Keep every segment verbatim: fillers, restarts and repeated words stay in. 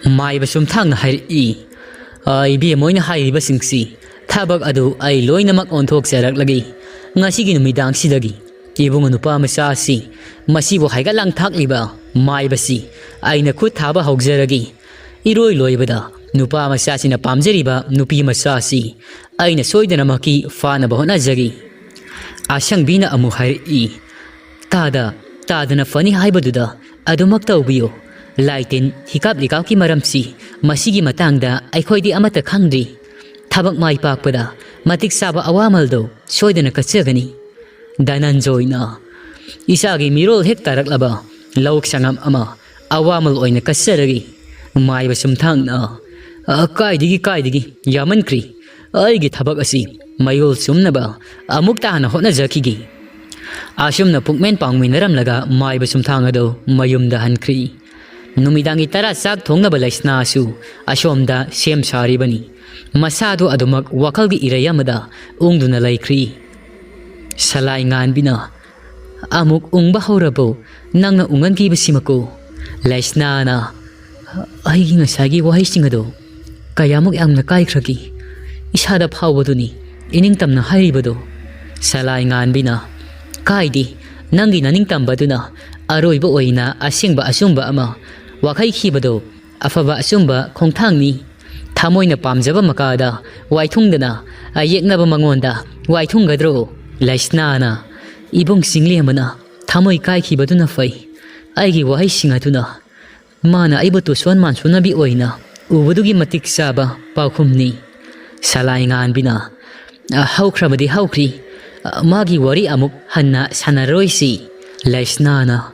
ꯃꯥꯏꯕ ꯁꯨꯝꯊꯥꯡꯅ ꯍꯥꯏꯔꯛꯏ, "ꯑ, ꯏꯕꯦꯝꯃ ꯍꯣꯏꯅ ꯍꯥꯏꯔꯤꯕꯁꯤꯡꯁꯤ ꯊꯕꯛ ꯑꯗꯨ ꯑꯩ ꯂꯣꯏꯅꯃꯛ ꯑꯣꯟꯊꯣꯛꯆꯔꯛꯂꯒꯦ꯫ ꯉꯁꯤꯒꯤ ꯅꯨꯃꯤꯗꯥꯡꯁꯤꯗꯒꯤ ꯏꯕꯨꯡꯉꯣ ꯅꯨꯄꯥ ꯃꯆꯥ ꯑꯁꯤ, ꯃꯁꯤꯕꯨ ꯍꯥꯏꯒꯠ ꯂꯥꯡꯊꯥꯛꯂꯤꯕ ꯃꯥꯏꯕꯁꯤ ꯑꯩꯅ ꯈꯨꯠ ꯊꯥꯕ ꯍꯧꯖꯔꯒꯦ꯫ ꯏꯔꯣꯏ ꯂꯣꯏꯕꯗ ꯅꯨꯄꯥ ꯃꯆꯥꯁꯤꯅ ꯄꯥꯝꯖꯔꯤꯕ ꯅꯨꯄꯤ ꯃꯆꯥ ꯑꯁꯤ ꯑꯩꯅ ꯁꯣꯏꯗꯅꯃꯛꯀꯤ ꯐꯥꯅꯕ ꯍꯣꯠꯅꯖꯒꯦ"꯫ ꯑꯁꯪꯕꯤꯅ ꯑꯃꯨꯛ ꯍꯥꯏꯔꯛꯏ, "ꯇꯥꯗ ꯇꯥꯗꯅ ꯐꯅꯤ ꯍꯥꯏꯕꯗꯨꯗ ꯑꯗꯨꯃꯛ ꯇꯧꯕꯤꯌꯨ꯫ ꯂꯥꯏ ꯇꯤꯟ ꯍꯤꯀꯥꯞ ꯂꯤꯀꯥꯞꯀꯤ ꯃꯔꯝꯁꯤ ꯃꯁꯤꯒꯤ ꯃꯇꯥꯡꯗ ꯑꯩꯈꯣꯏꯗꯤ ꯑꯃꯠꯇ ꯈꯪꯗ꯭ꯔꯤ꯫ ꯊꯕꯛ ꯃꯥꯏ ꯄꯥꯛꯄꯗ ꯃꯇꯤꯛ ꯆꯥꯕ ꯑꯋꯥꯃꯜꯗꯣ ꯁꯣꯏꯗꯅ ꯀꯠꯆꯒꯅꯤ"꯫ ꯙꯅꯟꯖꯣꯏꯅ, "ꯏꯆꯥꯒꯤ ꯃꯤꯔꯣꯜ ꯍꯦꯛ ꯇꯥꯔꯛꯂꯕ ꯂꯧ ꯁꯪꯉꯝ ꯑꯃ ꯑꯋꯥꯃꯜ ꯑꯣꯏꯅ ꯀꯠꯆꯔꯒꯦ"꯫ ꯃꯥꯏꯕ ꯁꯨꯝꯊꯥꯡꯅ, "ꯑ, ꯀꯥꯏꯗꯒꯤ, ꯀꯥꯏꯗꯒꯤ, ꯌꯥꯝꯃꯟꯈ꯭ꯔꯤ꯫ ꯑꯩꯒꯤ ꯊꯕꯛ ꯑꯁꯤ ꯃꯌꯣꯜ ꯆꯨꯝꯅꯕ ꯑꯃꯨꯛꯇ ꯍꯥꯟꯅ ꯍꯣꯠꯅꯖꯈꯤꯒꯦ"꯫ ꯑꯁꯨꯝꯅ ꯄꯨꯛꯃꯦꯟ ꯄꯥꯡꯃꯤꯟꯅꯔꯝꯂꯒ ꯃꯥꯏꯕ ꯁꯨꯝꯊꯥꯡ ꯑꯗꯨ ꯃꯌꯨꯝꯗ ꯍꯟꯈ꯭ꯔꯤ꯫ ꯅꯨꯃꯤꯗꯥꯡꯒꯤ ꯇꯔꯥ ꯆꯥꯛ ꯊꯣꯡꯅꯕ ꯂꯩꯁꯅꯥꯁꯨ ꯑꯁꯣꯝꯗ ꯁꯦꯝ ꯁꯥꯔꯤꯕꯅꯤ꯫ ꯃꯁꯥꯗꯨ ꯑꯗꯨꯃꯛ ꯋꯥꯈꯜꯒꯤ ꯏꯔꯩ ꯑꯃꯗ ꯎꯪꯗꯨꯅ ꯂꯩꯈ꯭ꯔꯤ꯫ ꯁꯂꯥꯏ ꯉꯥꯟꯕꯤꯅ, "ꯑꯃꯨꯛ ꯎꯪꯕ ꯍꯧꯔꯕꯣ ꯅꯪꯅ ꯎꯪꯍꯟꯈꯤꯕꯁꯤꯃꯛꯀꯣ?" ꯂꯩꯁꯅꯥꯅ, "ꯑꯩꯒꯤ ꯉꯁꯥꯏꯒꯤ ꯋꯥꯍꯩꯁꯤꯡ ꯑꯗꯣ ꯀꯌꯥꯃꯨꯛ ꯌꯥꯝꯅ ꯀꯥꯏꯈ꯭ꯔꯒꯦ? ꯏꯁꯥꯗ ꯐꯥꯎꯕꯗꯨꯅꯤ ꯏꯅꯤꯡꯇꯝꯅ ꯍꯥꯏꯔꯤꯕꯗꯣ"꯫ ꯁꯂꯥꯏ ꯉꯥꯟꯕꯤꯅ, "ꯀꯥꯏꯗꯦ, ꯅꯪꯒꯤ ꯅꯅꯤꯡꯇꯝꯕꯗꯨꯅ ꯑꯔꯣꯏꯕ ꯑꯣꯏꯅ ꯑꯁꯦꯡꯕ ꯑꯆꯨꯝꯕ ꯑꯃ ꯋꯥꯈꯩꯈꯤꯕꯗꯣ ꯑꯐꯕ ꯑꯆꯨꯝꯕ ꯈꯣꯡꯊꯥꯡꯅꯤ꯫ ꯊꯃꯣꯏꯅ ꯄꯥꯝꯖꯕ ꯃꯀꯥꯗ ꯋꯥꯏꯊꯨꯡꯗꯅ ꯑꯌꯦꯛꯅꯕ ꯃꯉꯣꯟꯗ ꯋꯥꯏꯊꯨꯡꯒꯗ꯭ꯔꯣ?" ꯂꯩꯁꯅꯥꯅ, "ꯏꯕꯨꯡ ꯆꯤꯡꯂꯦꯝꯕꯅ ꯊꯃꯣꯏ ꯀꯥꯏꯈꯤꯕꯗꯨꯅ ꯐꯩ꯫ ꯑꯩꯒꯤ ꯋꯥꯍꯩꯁꯤꯡ ꯑꯗꯨꯅ ꯃꯥꯅ ꯑꯩꯕꯨ ꯇꯨꯁꯣꯟ ꯃꯥꯟꯁꯣꯟꯅꯕꯤ ꯑꯣꯏꯅ ꯎꯕꯗꯨꯒꯤ ꯃꯇꯤꯛ ꯆꯥꯕ ꯄꯥꯎꯈꯨꯝꯅꯤ"꯫ ꯁꯂꯥꯏ ꯉꯥꯟꯕꯤꯅ, "ꯑ, ꯍꯧꯈ꯭ꯔꯕꯗꯤ ꯍꯧꯈ꯭ꯔꯤ꯫ ꯑ, ꯃꯥꯒꯤ ꯋꯥꯔꯤ ꯑꯃꯨꯛ ꯍꯟꯅ ꯁꯥꯟꯅꯔꯔꯣꯏꯁꯤ"꯫ ꯂꯩꯁꯅꯥꯅ,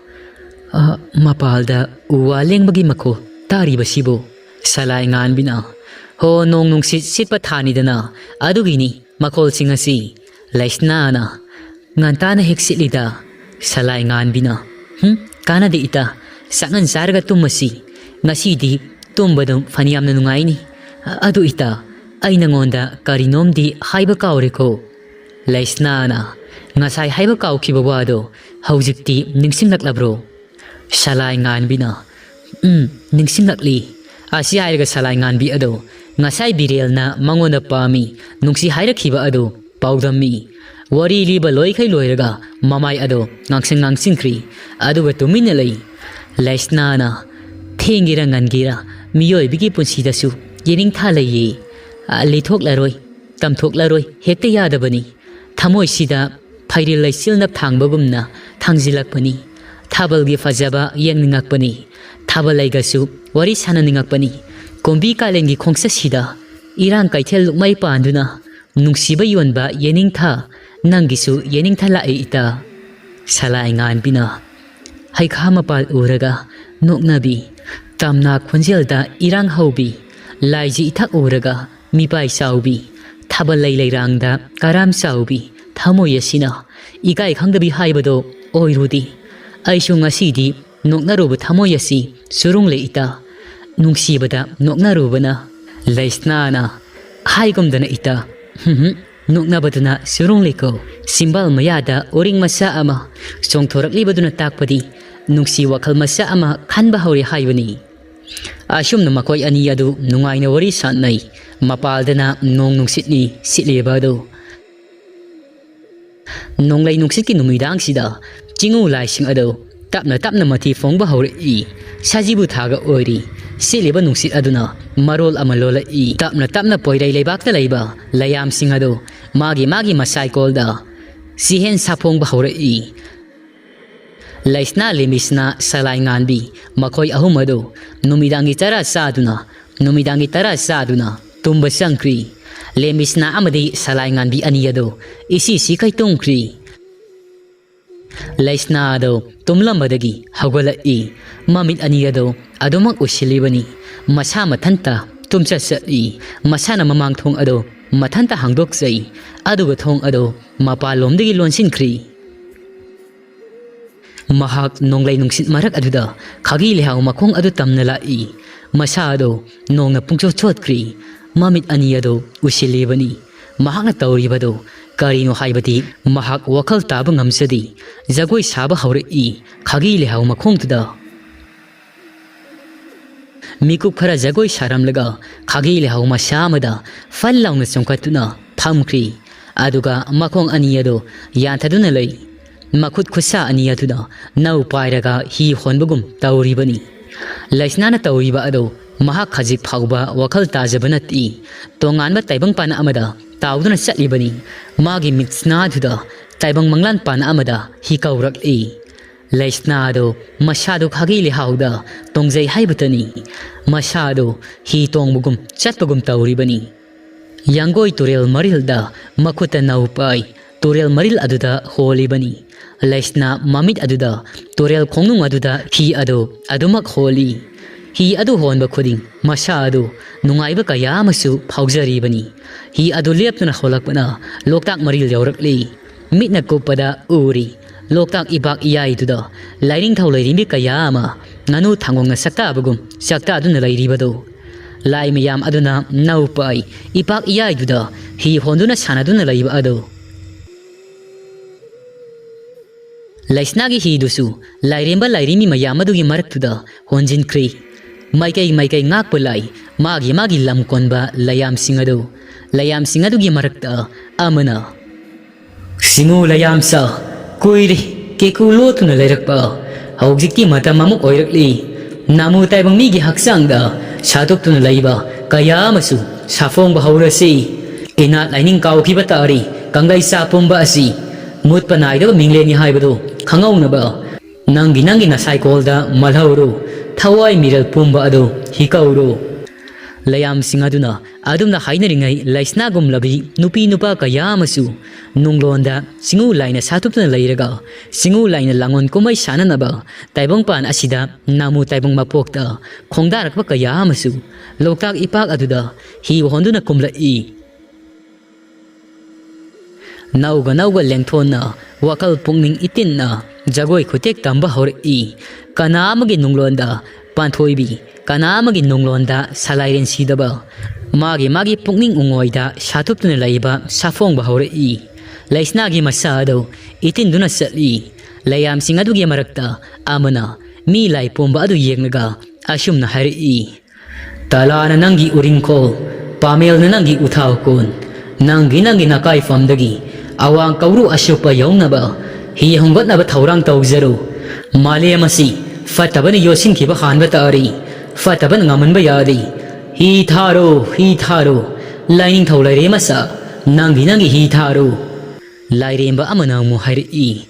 "ꯑ, ꯃꯄꯥꯜꯗ ꯎ ꯋꯥ ꯂꯦꯡꯕꯒꯤ ꯃꯈꯣꯜ ꯇꯥꯔꯤꯕꯁꯤꯕꯨ"꯫ ꯁꯂꯥꯏ ꯉꯥꯟꯕꯤꯅ, "ꯍꯣ, ꯅꯣꯡ ꯅꯨꯡꯁꯤꯠ ꯁꯤꯠꯄ ꯊꯥꯅꯤꯗꯅ, ꯑꯗꯨꯒꯤꯅꯤ ꯃꯈꯣꯜꯁꯤꯡ ꯑꯁꯤ"꯫ ꯂꯩꯁꯅꯥꯅ, "ꯉꯟꯇꯥꯅ ꯍꯦꯛ ꯁꯤꯠꯂꯤꯗ"꯫ ꯁꯂꯥꯏ ꯉꯥꯟꯕꯤꯅ, "ꯍꯨꯝ, ꯀꯥꯟꯅꯗꯦ ꯏꯇꯥ, ꯆꯥꯛꯉꯟ ꯆꯥꯔꯒ ꯇꯨꯝꯃꯁꯤ꯫ ꯉꯁꯤꯗꯤ ꯇꯨꯝꯕꯗꯨ ꯐꯅꯌꯥꯝꯅ ꯅꯨꯡꯉꯥꯏꯅꯤ꯫ ꯑꯗꯨ ꯏꯇꯥ, ꯑꯩ ꯅꯉꯣꯟꯗ ꯀꯔꯤꯅꯣꯝꯗꯤ ꯍꯥꯏꯕ ꯀꯥꯎꯔꯦꯀꯣ"꯫ ꯂꯩꯁꯅꯥꯅ, "ꯉꯁꯥꯏ ꯍꯥꯏꯕ ꯀꯥꯎꯈꯤꯕ ꯋꯥꯗꯣ ꯍꯧꯖꯤꯛꯇꯤ ꯅꯤꯡꯁꯤꯡꯂꯛꯂꯕ꯭ꯔꯣ?" ꯁꯂꯥꯏ ꯉꯥꯟꯕꯤꯅ, "ꯎꯝ, ꯅꯤꯡꯁꯤꯡꯂꯛꯂꯤ꯫ ꯑꯁꯤ ꯍꯥꯏꯔꯒ ꯁꯂꯥꯏ ꯉꯥꯟꯕꯤ ꯑꯗꯣ ꯉꯁꯥꯏ ꯕꯤꯔꯦꯜꯅ ꯃꯉꯣꯟꯗ ꯄꯥꯝꯃꯤ, ꯅꯨꯡꯁꯤ ꯍꯥꯏꯔꯛꯈꯤꯕ ꯑꯗꯨ ꯄꯥꯎꯗꯝꯃꯤ꯫ ꯋꯥꯔꯤ ꯂꯤꯕ ꯂꯣꯏꯈꯩ ꯂꯣꯏꯔꯒ ꯃꯃꯥꯏ ꯑꯗꯣ ꯉꯥꯡꯁꯪ ꯉꯥꯡꯁꯤꯟꯈ꯭ꯔꯤ꯫ ꯑꯗꯨꯒ ꯇꯨꯃꯤꯟꯅ ꯂꯩ꯫ ꯂꯩꯁꯅꯥꯅ, "ꯊꯦꯡꯒꯦꯔꯥ ꯉꯟꯒꯦꯔꯥ, ꯃꯤꯑꯣꯏꯕꯒꯤ ꯄꯨꯟꯁꯤꯗꯁꯨ ꯌꯦꯅꯤꯡꯊꯥ ꯂꯩꯌꯦ꯫ ꯑ, ꯂꯤꯊꯣꯛꯂꯔꯣꯏ, ꯇꯝꯊꯣꯛꯂꯔꯣꯏ, ꯍꯦꯛꯇ ꯌꯥꯗꯕꯅꯤ꯫ ꯊꯃꯣꯏꯁꯤꯗ ꯐꯩꯔꯦꯜ ꯂꯩꯆꯤꯜꯅ ꯊꯥꯡꯕꯒꯨꯝꯅ ꯊꯥꯡꯖꯤꯜꯂꯛꯄꯅꯤ꯫ ꯊꯥꯕꯜꯒꯤ ꯐꯖꯕ ꯌꯦꯡꯅꯤꯡꯉꯛꯄꯅꯤ꯫ ꯊꯥꯕꯜ ꯂꯩꯒꯁꯨ ꯋꯥꯔꯤ ꯁꯥꯟꯅꯅꯤꯡꯉꯛꯄꯅꯤ꯫ ꯀꯨꯝꯕꯤ ꯀꯥꯂꯦꯟꯒꯤ ꯈꯣꯡꯆꯠꯁꯤꯗ ꯏꯔꯥꯡ ꯀꯩꯊꯦꯜ ꯂꯨꯛꯃꯩ ꯄꯥꯟꯗꯨꯅ ꯅꯨꯡꯁꯤꯕ ꯌꯣꯟꯕ ꯌꯦꯅꯤꯡꯊꯥ, ꯅꯪꯒꯤꯁꯨ ꯌꯦꯅꯤꯡꯊꯥ ꯂꯥꯛꯑꯦ ꯏꯇꯥ꯫" ꯁꯂꯥꯏ ꯉꯥꯟꯕꯤꯅ ꯍꯩꯈꯥ ꯃꯄꯥꯜ ꯎꯔꯒ ꯅꯣꯛꯅꯕꯤ, ꯇꯝꯅ ꯈꯣꯟꯖꯦꯜꯗ ꯏꯔꯥꯡ ꯍꯧꯕꯤ, ꯂꯥꯏꯖꯤ ꯏꯊꯛ ꯎꯔꯒ ꯃꯤꯄꯥꯏ ꯆꯥꯎꯕꯤ, ꯊꯥꯕꯜ ꯂꯩ ꯂꯩꯔꯥꯡꯗ ꯀꯔꯥꯝ ꯆꯥꯎꯕꯤ ꯊꯃꯣꯏ ꯑꯁꯤꯅ ꯏꯀꯥꯏ ꯈꯪꯗꯕꯤ ꯍꯥꯏꯕꯗꯣ ꯑꯣꯏꯔꯨꯗꯦ꯫ ꯑꯩꯁꯨ ꯉꯁꯤꯗꯤ ꯅꯣꯛꯅꯔꯨꯕ ꯊꯃꯣꯏ ꯑꯁꯤ ꯆꯨꯔꯨꯡꯂꯦ ꯏꯇꯥ꯫ ꯅꯨꯡꯁꯤꯕꯗ ꯅꯣꯛꯅꯔꯨꯕꯅ꯫ ꯂꯩꯁꯅꯥꯅ ꯍꯥꯏꯒꯨꯝꯗꯅ ꯏꯇꯥ꯫ ꯍꯨꯝ ꯍꯨꯝ꯫ ꯅꯣꯛꯅꯕꯗꯨꯅ ꯆꯨꯔꯨꯡꯂꯦꯀꯣ꯫ ꯆꯤꯝꯕꯥꯜ ꯃꯌꯥꯗ ꯎꯔꯤꯡ ꯃꯆꯥ ꯑꯃ ꯆꯣꯡꯊꯣꯔꯛꯂꯤꯕꯗꯨꯅ ꯇꯥꯛꯄꯗꯤ ꯅꯨꯡꯁꯤ ꯋꯥꯈꯜ ꯃꯆꯥ ꯑꯃ ꯈꯟꯕ ꯍꯧꯔꯦ ꯍꯥꯏꯕꯅꯤ꯫ ꯑꯁꯨꯝꯅ ꯃꯈꯣꯏ ꯑꯅꯤ ꯑꯗꯨ ꯅꯨꯡꯉꯥꯏꯅ ꯋꯥꯔꯤ ꯁꯥꯟꯅꯩ꯫ ꯃꯄꯥꯜꯗꯅ ꯅꯣꯡ ꯅꯨꯡꯁꯤꯠꯅꯤ ꯁꯤꯠꯂꯤꯕ ꯑꯗꯨ꯫ ꯅꯣꯡꯂꯩ ꯅꯨꯡꯁꯤꯠꯀꯤ ꯅꯨꯃꯤꯗꯥꯡꯁꯤꯗ ꯆꯤꯡꯎ ꯂꯥꯏꯁꯤꯡ ꯑꯗꯨ ꯇꯞꯅ ꯇꯞꯅ ꯃꯊꯤ ꯐꯣꯡꯕ ꯍꯧꯔꯛꯏ꯫ ꯁꯖꯤꯕꯨ ꯊꯥꯒ ꯑꯣꯏꯔꯤ꯫ ꯁꯤꯠꯂꯤꯕ ꯅꯨꯡꯁꯤꯠ ꯑꯗꯨꯅ ꯃꯔꯣꯜ ꯑꯃ ꯂꯣꯜꯂꯛꯏ꯫ ꯇꯞꯅ ꯇꯞꯅ ꯄꯣꯏꯔꯩ ꯂꯩꯕꯥꯛꯇ ꯂꯩꯕ ꯂꯩꯌꯥꯝꯁꯤꯡ ꯑꯗꯨ ꯃꯥꯒꯤ ꯃꯥꯒꯤ ꯃꯁꯥꯏꯀꯣꯜꯗ ꯆꯤꯍꯦꯟ ꯁꯥꯐꯣꯡꯕ ꯍꯧꯔꯛꯏ꯫ ꯂꯩꯁꯅꯥ, ꯂꯦꯃꯤꯁꯅꯥ, ꯁꯂꯥꯏ ꯉꯥꯟꯕꯤ, ꯃꯈꯣꯏ ꯑꯍꯨꯝ ꯑꯗꯨ ꯅꯨꯃꯤꯗꯥꯡꯒꯤ ꯆꯔꯥ ꯆꯥꯗꯨꯅ, ꯅꯨꯃꯤꯗꯥꯡꯒꯤ ꯆꯔꯥ ꯆꯥꯗꯨꯅ ꯇꯨꯝꯕ ꯆꯪꯈ꯭ꯔꯤ꯫ ꯂꯦꯃꯤꯁꯅꯥ ꯑꯃꯗꯤ ꯁꯂꯥꯏ ꯉꯥꯟꯕꯤ ꯑꯅꯤ ꯑꯗꯨ ꯏꯁꯤ ꯁꯤꯈꯩ ꯇꯨꯝꯈ꯭ꯔꯤ꯫ ꯂꯩꯁꯅꯥ ꯑꯗꯨ ꯇꯨꯝꯂꯝꯕꯗꯒꯤ ꯍꯧꯒꯠꯂꯛꯏ꯫ ꯃꯃꯤꯠ ꯑꯅꯤ ꯑꯗꯨ ꯑꯗꯨꯃꯛ ꯎꯏꯁꯤꯜꯂꯤꯕꯅꯤ꯫ ꯃꯁꯥ ꯃꯊꯟꯇ ꯇꯨꯝꯆꯠ ꯆꯠꯂꯤ꯫ ꯃꯁꯥꯅ ꯃꯃꯥꯡ ꯊꯣꯡ ꯑꯗꯨ ꯃꯊꯟꯇ ꯍꯥꯡꯗꯣꯛꯆꯩ꯫ ꯑꯗꯨꯒ ꯊꯣꯡ ꯑꯗꯨ ꯃꯄꯥꯟꯂꯣꯝꯗꯒꯤ ꯂꯣꯟꯁꯤꯟꯈ꯭ꯔꯤ꯫ ꯃꯍꯥꯛ ꯅꯣꯡꯂꯩ ꯅꯨꯡꯁꯤꯠ ꯃꯔꯛ ꯑꯗꯨꯗ ꯈꯥꯒꯤ ꯂꯩꯍꯥꯎ ꯃꯈꯣꯡ ꯑꯗꯨ ꯇꯝꯅ ꯂꯥꯛꯏ꯫ ꯃꯁꯥ ꯑꯗꯨ ꯅꯣꯡꯅ ꯄꯨꯡꯆꯣꯠ ꯆꯣꯠꯈ꯭ꯔꯤ꯫ ꯃꯃꯤꯠ ꯑꯅꯤ ꯑꯗꯨ ꯎꯏꯁꯤꯜꯂꯤꯕꯅꯤ꯫ ꯃꯍꯥꯛꯅ ꯇꯧꯔꯤꯕꯗꯨ ꯀꯔꯤꯅꯣ ꯍꯥꯏꯕꯗꯤ ꯃꯍꯥꯛ ꯋꯥꯈꯜ ꯇꯥꯕ ꯉꯝꯖꯗꯦ꯫ ꯖꯒꯣꯏ ꯁꯥꯕ ꯍꯧꯔꯛꯏ ꯈꯥꯒꯤ ꯂꯩꯍꯥꯎ ꯃꯈꯣꯡꯗꯨꯗ꯫ ꯃꯤꯀꯨꯞ ꯈꯔ ꯖꯒꯣꯏ ꯁꯥꯔꯝꯂꯒ ꯈꯥꯒꯤ ꯂꯩꯍꯥꯎ ꯃꯁꯥ ꯑꯃꯗ ꯐꯟ ꯂꯥꯎꯅ ꯆꯣꯡꯈꯠꯇꯨꯅ ꯐꯝꯈ꯭ꯔꯤ꯫ ꯑꯗꯨꯒ ꯃꯈꯣꯡ ꯑꯅꯤ ꯑꯗꯨ ꯌꯥꯟꯊꯗꯨꯅ ꯂꯩ꯫ ꯃꯈꯨꯠ ꯈꯨꯠꯁꯥ ꯑꯅꯤ ꯑꯗꯨꯅ ꯅꯧ ꯄꯥꯏꯔꯒ ꯍꯤ ꯍꯣꯟꯕꯒꯨꯝ ꯇꯧꯔꯤꯕꯅꯤ꯫ ꯂꯩꯁꯅꯥꯅ ꯇꯧꯔꯤꯕ ꯑꯗꯨ ꯃꯍꯥꯛ ꯈꯖꯤꯛ ꯐꯥꯎꯕ ꯋꯥꯈꯜ ꯇꯥꯖꯕ ꯅꯠꯇꯦ꯫ ꯇꯣꯉꯥꯟꯕ ꯇꯥꯏꯕꯪꯄꯥꯟ ꯑꯃꯗ ꯇꯥꯎꯗꯨꯅ ꯆꯠꯂꯤꯕꯅꯤ꯫ ꯃꯥꯒꯤ ꯃꯤꯠꯁꯅꯥ ꯑꯗꯨꯗ ꯇꯥꯏꯕꯪ ꯃꯪꯂꯥꯟ ꯄꯥꯟ ꯑꯃꯗ ꯍꯤ ꯀꯧꯔꯛꯂꯤ꯫ ꯂꯩꯁꯅꯥ ꯑꯗꯨ ꯃꯁꯥꯗꯨ ꯈꯥꯒꯤ ꯂꯩꯍꯥꯎꯗ ꯇꯣꯡꯖꯩ ꯍꯥꯏꯕꯇꯅꯤ꯫ ꯃꯁꯥ ꯑꯗꯨ ꯍꯤ ꯇꯣꯡꯕꯒꯨꯝ ꯆꯠꯄꯒꯨꯝ ꯇꯧꯔꯤꯕꯅꯤ꯫ ꯌꯥꯡꯒꯣꯏ ꯇꯨꯔꯦꯜ ꯃꯔꯤꯜꯗ ꯃꯈꯨꯠꯇ ꯅꯧ ꯄꯥꯏ ꯇꯨꯔꯦꯜ ꯃꯔꯤꯜ ꯑꯗꯨꯗ ꯍꯣꯜꯂꯤꯕꯅꯤ꯫ ꯂꯩꯁꯅꯥ ꯃꯃꯤꯠ ꯑꯗꯨꯗ ꯇꯨꯔꯦꯜ ꯈꯣꯡꯅꯨꯡ ꯑꯗꯨꯗ ꯍꯤ ꯑꯗꯨ ꯑꯗꯨꯃꯛ ꯍꯣꯜꯂꯤ꯫ ꯍꯤ ꯑꯗꯨ ꯍꯣꯟꯕ ꯈꯨꯗꯤꯡ ꯃꯁꯥ ꯑꯗꯨ ꯅꯨꯡꯉꯥꯏꯕ ꯀꯌꯥ ꯑꯃꯁꯨ ꯐꯥꯎꯖꯔꯤꯕꯅꯤ꯫ ꯍꯤ ꯑꯗꯨ ꯂꯦꯞꯇꯨꯅ ꯍꯣꯜꯂꯛꯄꯅ ꯂꯣꯛꯇꯥꯛ ꯃꯔꯤꯜ ꯌꯧꯔꯛꯂꯤ꯫ ꯃꯤꯠꯅ ꯀꯨꯞꯄꯗ ꯎꯔꯤ꯫ ꯂꯣꯛꯇꯥꯛ ꯏꯄꯥꯛ ꯏꯌꯥꯏꯗꯨꯗ ꯂꯥꯏꯅꯤꯡꯊꯧ ꯂꯩꯔꯤꯕꯤ ꯀꯌꯥ ꯑꯃ ꯉꯥꯅꯨ ꯊꯥꯡꯒꯣꯡꯅ ꯁꯛꯇꯥꯕꯒꯨꯝ ꯁꯛꯇꯥꯗꯨꯅ ꯂꯩꯔꯤꯕꯗꯨ꯫ ꯂꯥꯏ ꯃꯌꯥꯝ ꯑꯗꯨꯅ ꯅꯧ ꯄꯥꯏ ꯏꯄꯥꯛ ꯏꯌꯥꯏꯗꯨꯗ ꯍꯤ ꯍꯣꯟꯗꯨꯅ ꯁꯥꯟꯅꯗꯨꯅ ꯂꯩꯕ ꯑꯗꯨ꯫ ꯂꯩꯁꯅꯥꯒꯤ ꯍꯤꯗꯨꯁꯨ ꯂꯥꯏꯔꯦꯝꯕ ꯂꯥꯏꯔꯦꯝꯕꯤ ꯃꯌꯥꯝ ꯑꯗꯨꯒꯤ ꯃꯔꯛꯇꯨꯗ ꯍꯣꯟꯖꯤꯟꯈ꯭ꯔꯤ꯫ ꯃꯥꯏꯀꯩ ꯃꯥꯏꯀꯩ ꯉꯥꯛꯄ ꯂꯥꯏ ꯃꯥꯒꯤ ꯃꯥꯒꯤ ꯂꯝ ꯀꯣꯟꯕ ꯂꯩꯌꯥꯝꯁꯤꯡ ꯑꯗꯨ꯫ ꯂꯩꯌꯥꯝꯁꯤꯡ ꯑꯗꯨꯒꯤ ꯃꯔꯛꯇ ꯑꯃꯅ, "ꯁꯤꯡꯉꯨ ꯂꯩꯌꯥꯝꯆꯥ, ꯀꯨꯏꯔꯦ ꯀꯦꯀꯨ ꯂꯣꯠꯇꯨꯅ ꯂꯩꯔꯛꯄ꯫ ꯍꯧꯖꯤꯛꯇꯤ ꯃꯇꯝ ꯑꯃꯨꯛ ꯑꯣꯏꯔꯛꯂꯤ꯫ ꯅꯥꯃꯨ ꯇꯥꯏꯕꯪ ꯃꯤꯒꯤ ꯍꯛꯆꯥꯡꯗ ꯁꯥꯇꯨꯞꯇꯨꯅ ꯂꯩꯕ ꯀꯌꯥ ꯑꯃꯁꯨ ꯁꯥꯐꯣꯡꯕ ꯍꯧꯔꯁꯤ꯫ ꯏꯅꯥꯠ ꯂꯥꯏꯅꯤꯡ ꯀꯥꯎꯈꯤꯕ ꯇꯥꯔꯤ ꯀꯪꯂꯩꯆꯥ ꯄꯨꯝꯕ ꯑꯁꯤ꯫ ꯃꯨꯠꯄ ꯅꯥꯏꯗꯕ ꯃꯤꯡꯂꯦꯟꯅꯤ ꯍꯥꯏꯕꯗꯨ ꯈꯪꯍꯧꯅꯕ ꯅꯪꯒꯤ ꯅꯪꯒꯤ ꯅꯁꯥꯏꯀꯣꯜꯗ ꯃꯜꯍꯧꯔꯨ꯫ ꯊꯋꯥꯏ ꯃꯤꯔꯦꯜ ꯄꯨꯝꯕ ꯑꯗꯨ ꯍꯤꯀꯧꯔꯨ꯫" ꯂꯩꯌꯥꯝꯁꯤꯡ ꯑꯗꯨꯅ ꯑꯗꯨꯝꯅ ꯍꯥꯏꯅꯔꯤꯉꯩ ꯂꯩꯁꯅꯥꯒꯨꯝꯂꯕꯤ ꯅꯨꯄꯤ ꯅꯨꯄꯥ ꯀꯌꯥ ꯑꯃꯁꯨ ꯅꯨꯡꯂꯣꯟꯗ ꯆꯤꯡꯉꯨ ꯂꯥꯏꯅ ꯁꯥꯇꯨꯞꯇꯨꯅ ꯂꯩꯔꯒ ꯆꯤꯡꯉꯨ ꯂꯥꯏꯅ ꯂꯥꯡꯑꯣꯟ ꯀꯨꯝꯍꯩ ꯁꯥꯟꯅꯅꯕ ꯇꯥꯏꯕꯪꯄꯥꯟ ꯑꯁꯤꯗ ꯅꯥꯃꯨ ꯇꯥꯏꯕꯪ ꯃꯄꯣꯛꯇ ꯈꯣꯡꯗꯥꯔꯛꯄ ꯀꯌꯥ ꯑꯃꯁꯨ ꯂꯣꯛꯇꯥꯛ ꯏꯄꯥꯛ ꯑꯗꯨꯗ ꯍꯤ ꯍꯣꯟꯗꯨꯅ ꯀꯨꯝꯂꯛꯏ꯫ ꯅꯧꯒ ꯅꯧꯒ ꯂꯦꯡꯊꯣꯟꯅ ꯋꯥꯈꯜ ꯄꯨꯛꯅꯤꯡ ꯏꯇꯤꯟꯅ ꯖꯒꯣꯏ ꯈꯨꯇꯦꯛ ꯇꯝꯕ ꯍꯧꯔꯛꯏ꯫ ꯀꯅꯥ ꯑꯃꯒꯤ ꯅꯨꯡꯂꯣꯟꯗ ꯄꯥꯟꯊꯣꯏꯕꯤ, ꯀꯅꯥ ꯑꯃꯒꯤ ꯅꯨꯡꯂꯣꯟꯗ ꯁꯂꯥꯏꯔꯦꯟ ꯁꯤꯗꯕ, ꯃꯥꯒꯤ ꯃꯥꯒꯤ ꯄꯨꯛꯅꯤꯡ ꯎꯉꯣꯏꯗ ꯁꯥꯇꯨꯞꯇꯨꯅ ꯂꯩꯕ ꯁꯥꯐꯣꯡꯕ ꯍꯧꯔꯛꯏ꯫ ꯂꯩꯁꯅꯥꯒꯤ ꯃꯁꯥ ꯑꯗꯨ ꯏꯇꯤꯟꯗꯨꯅ ꯆꯠꯂꯤ꯫ ꯂꯩꯌꯥꯝꯁꯤꯡ ꯑꯗꯨꯒꯤ ꯃꯔꯛꯇ ꯑꯃꯅ ꯃꯤ ꯂꯥꯏ ꯄꯨꯝꯕ ꯑꯗꯨ ꯌꯦꯡꯂꯒ ꯑꯁꯨꯝꯅ ꯍꯥꯏꯔꯛꯏ, "ꯇꯂꯥꯅ ꯅꯪꯒꯤ ꯎꯔꯤꯡꯈꯣꯜ, ꯄꯥꯃꯦꯜꯅ ꯅꯪꯒꯤ ꯎꯊꯥꯎ ꯀꯣꯟ, ꯅꯪꯒꯤ ꯅꯪꯒꯤ ꯅꯀꯥꯏꯐꯝꯗꯒꯤ ꯑꯋꯥꯡ ꯀꯧꯔꯨ ꯑꯁꯨꯞꯄ ꯌꯧꯅꯕ ꯍꯤ ꯍꯣꯡꯒꯠꯅꯕ ꯊꯧꯔꯥꯡ ꯇꯧꯖꯔꯨ꯫ ꯃꯥꯂꯦꯝ ꯑꯁꯤ ꯐꯠꯇꯕꯅ ꯌꯣꯠꯁꯤꯟꯈꯤꯕ ꯍꯥꯟꯕ ꯇꯥꯔꯤ, ꯐꯠꯇꯕꯅ ꯉꯝꯍꯟꯕ ꯌꯥꯗꯦ꯫ ꯍꯤ ꯊꯥꯔꯣ, ꯍꯤ ꯊꯥꯔꯣ, ꯂꯥꯏꯅꯤꯡꯊꯧ ꯂꯩꯔꯦ ꯃꯆꯥ, ꯅꯪꯒꯤ ꯅꯪꯒꯤ ꯍꯤ ꯊꯥꯔꯣ"꯫ ꯂꯥꯏꯔꯦꯝꯕ ꯑꯃꯅ ꯑꯃꯨꯛ ꯍꯥꯏꯔꯛꯏ,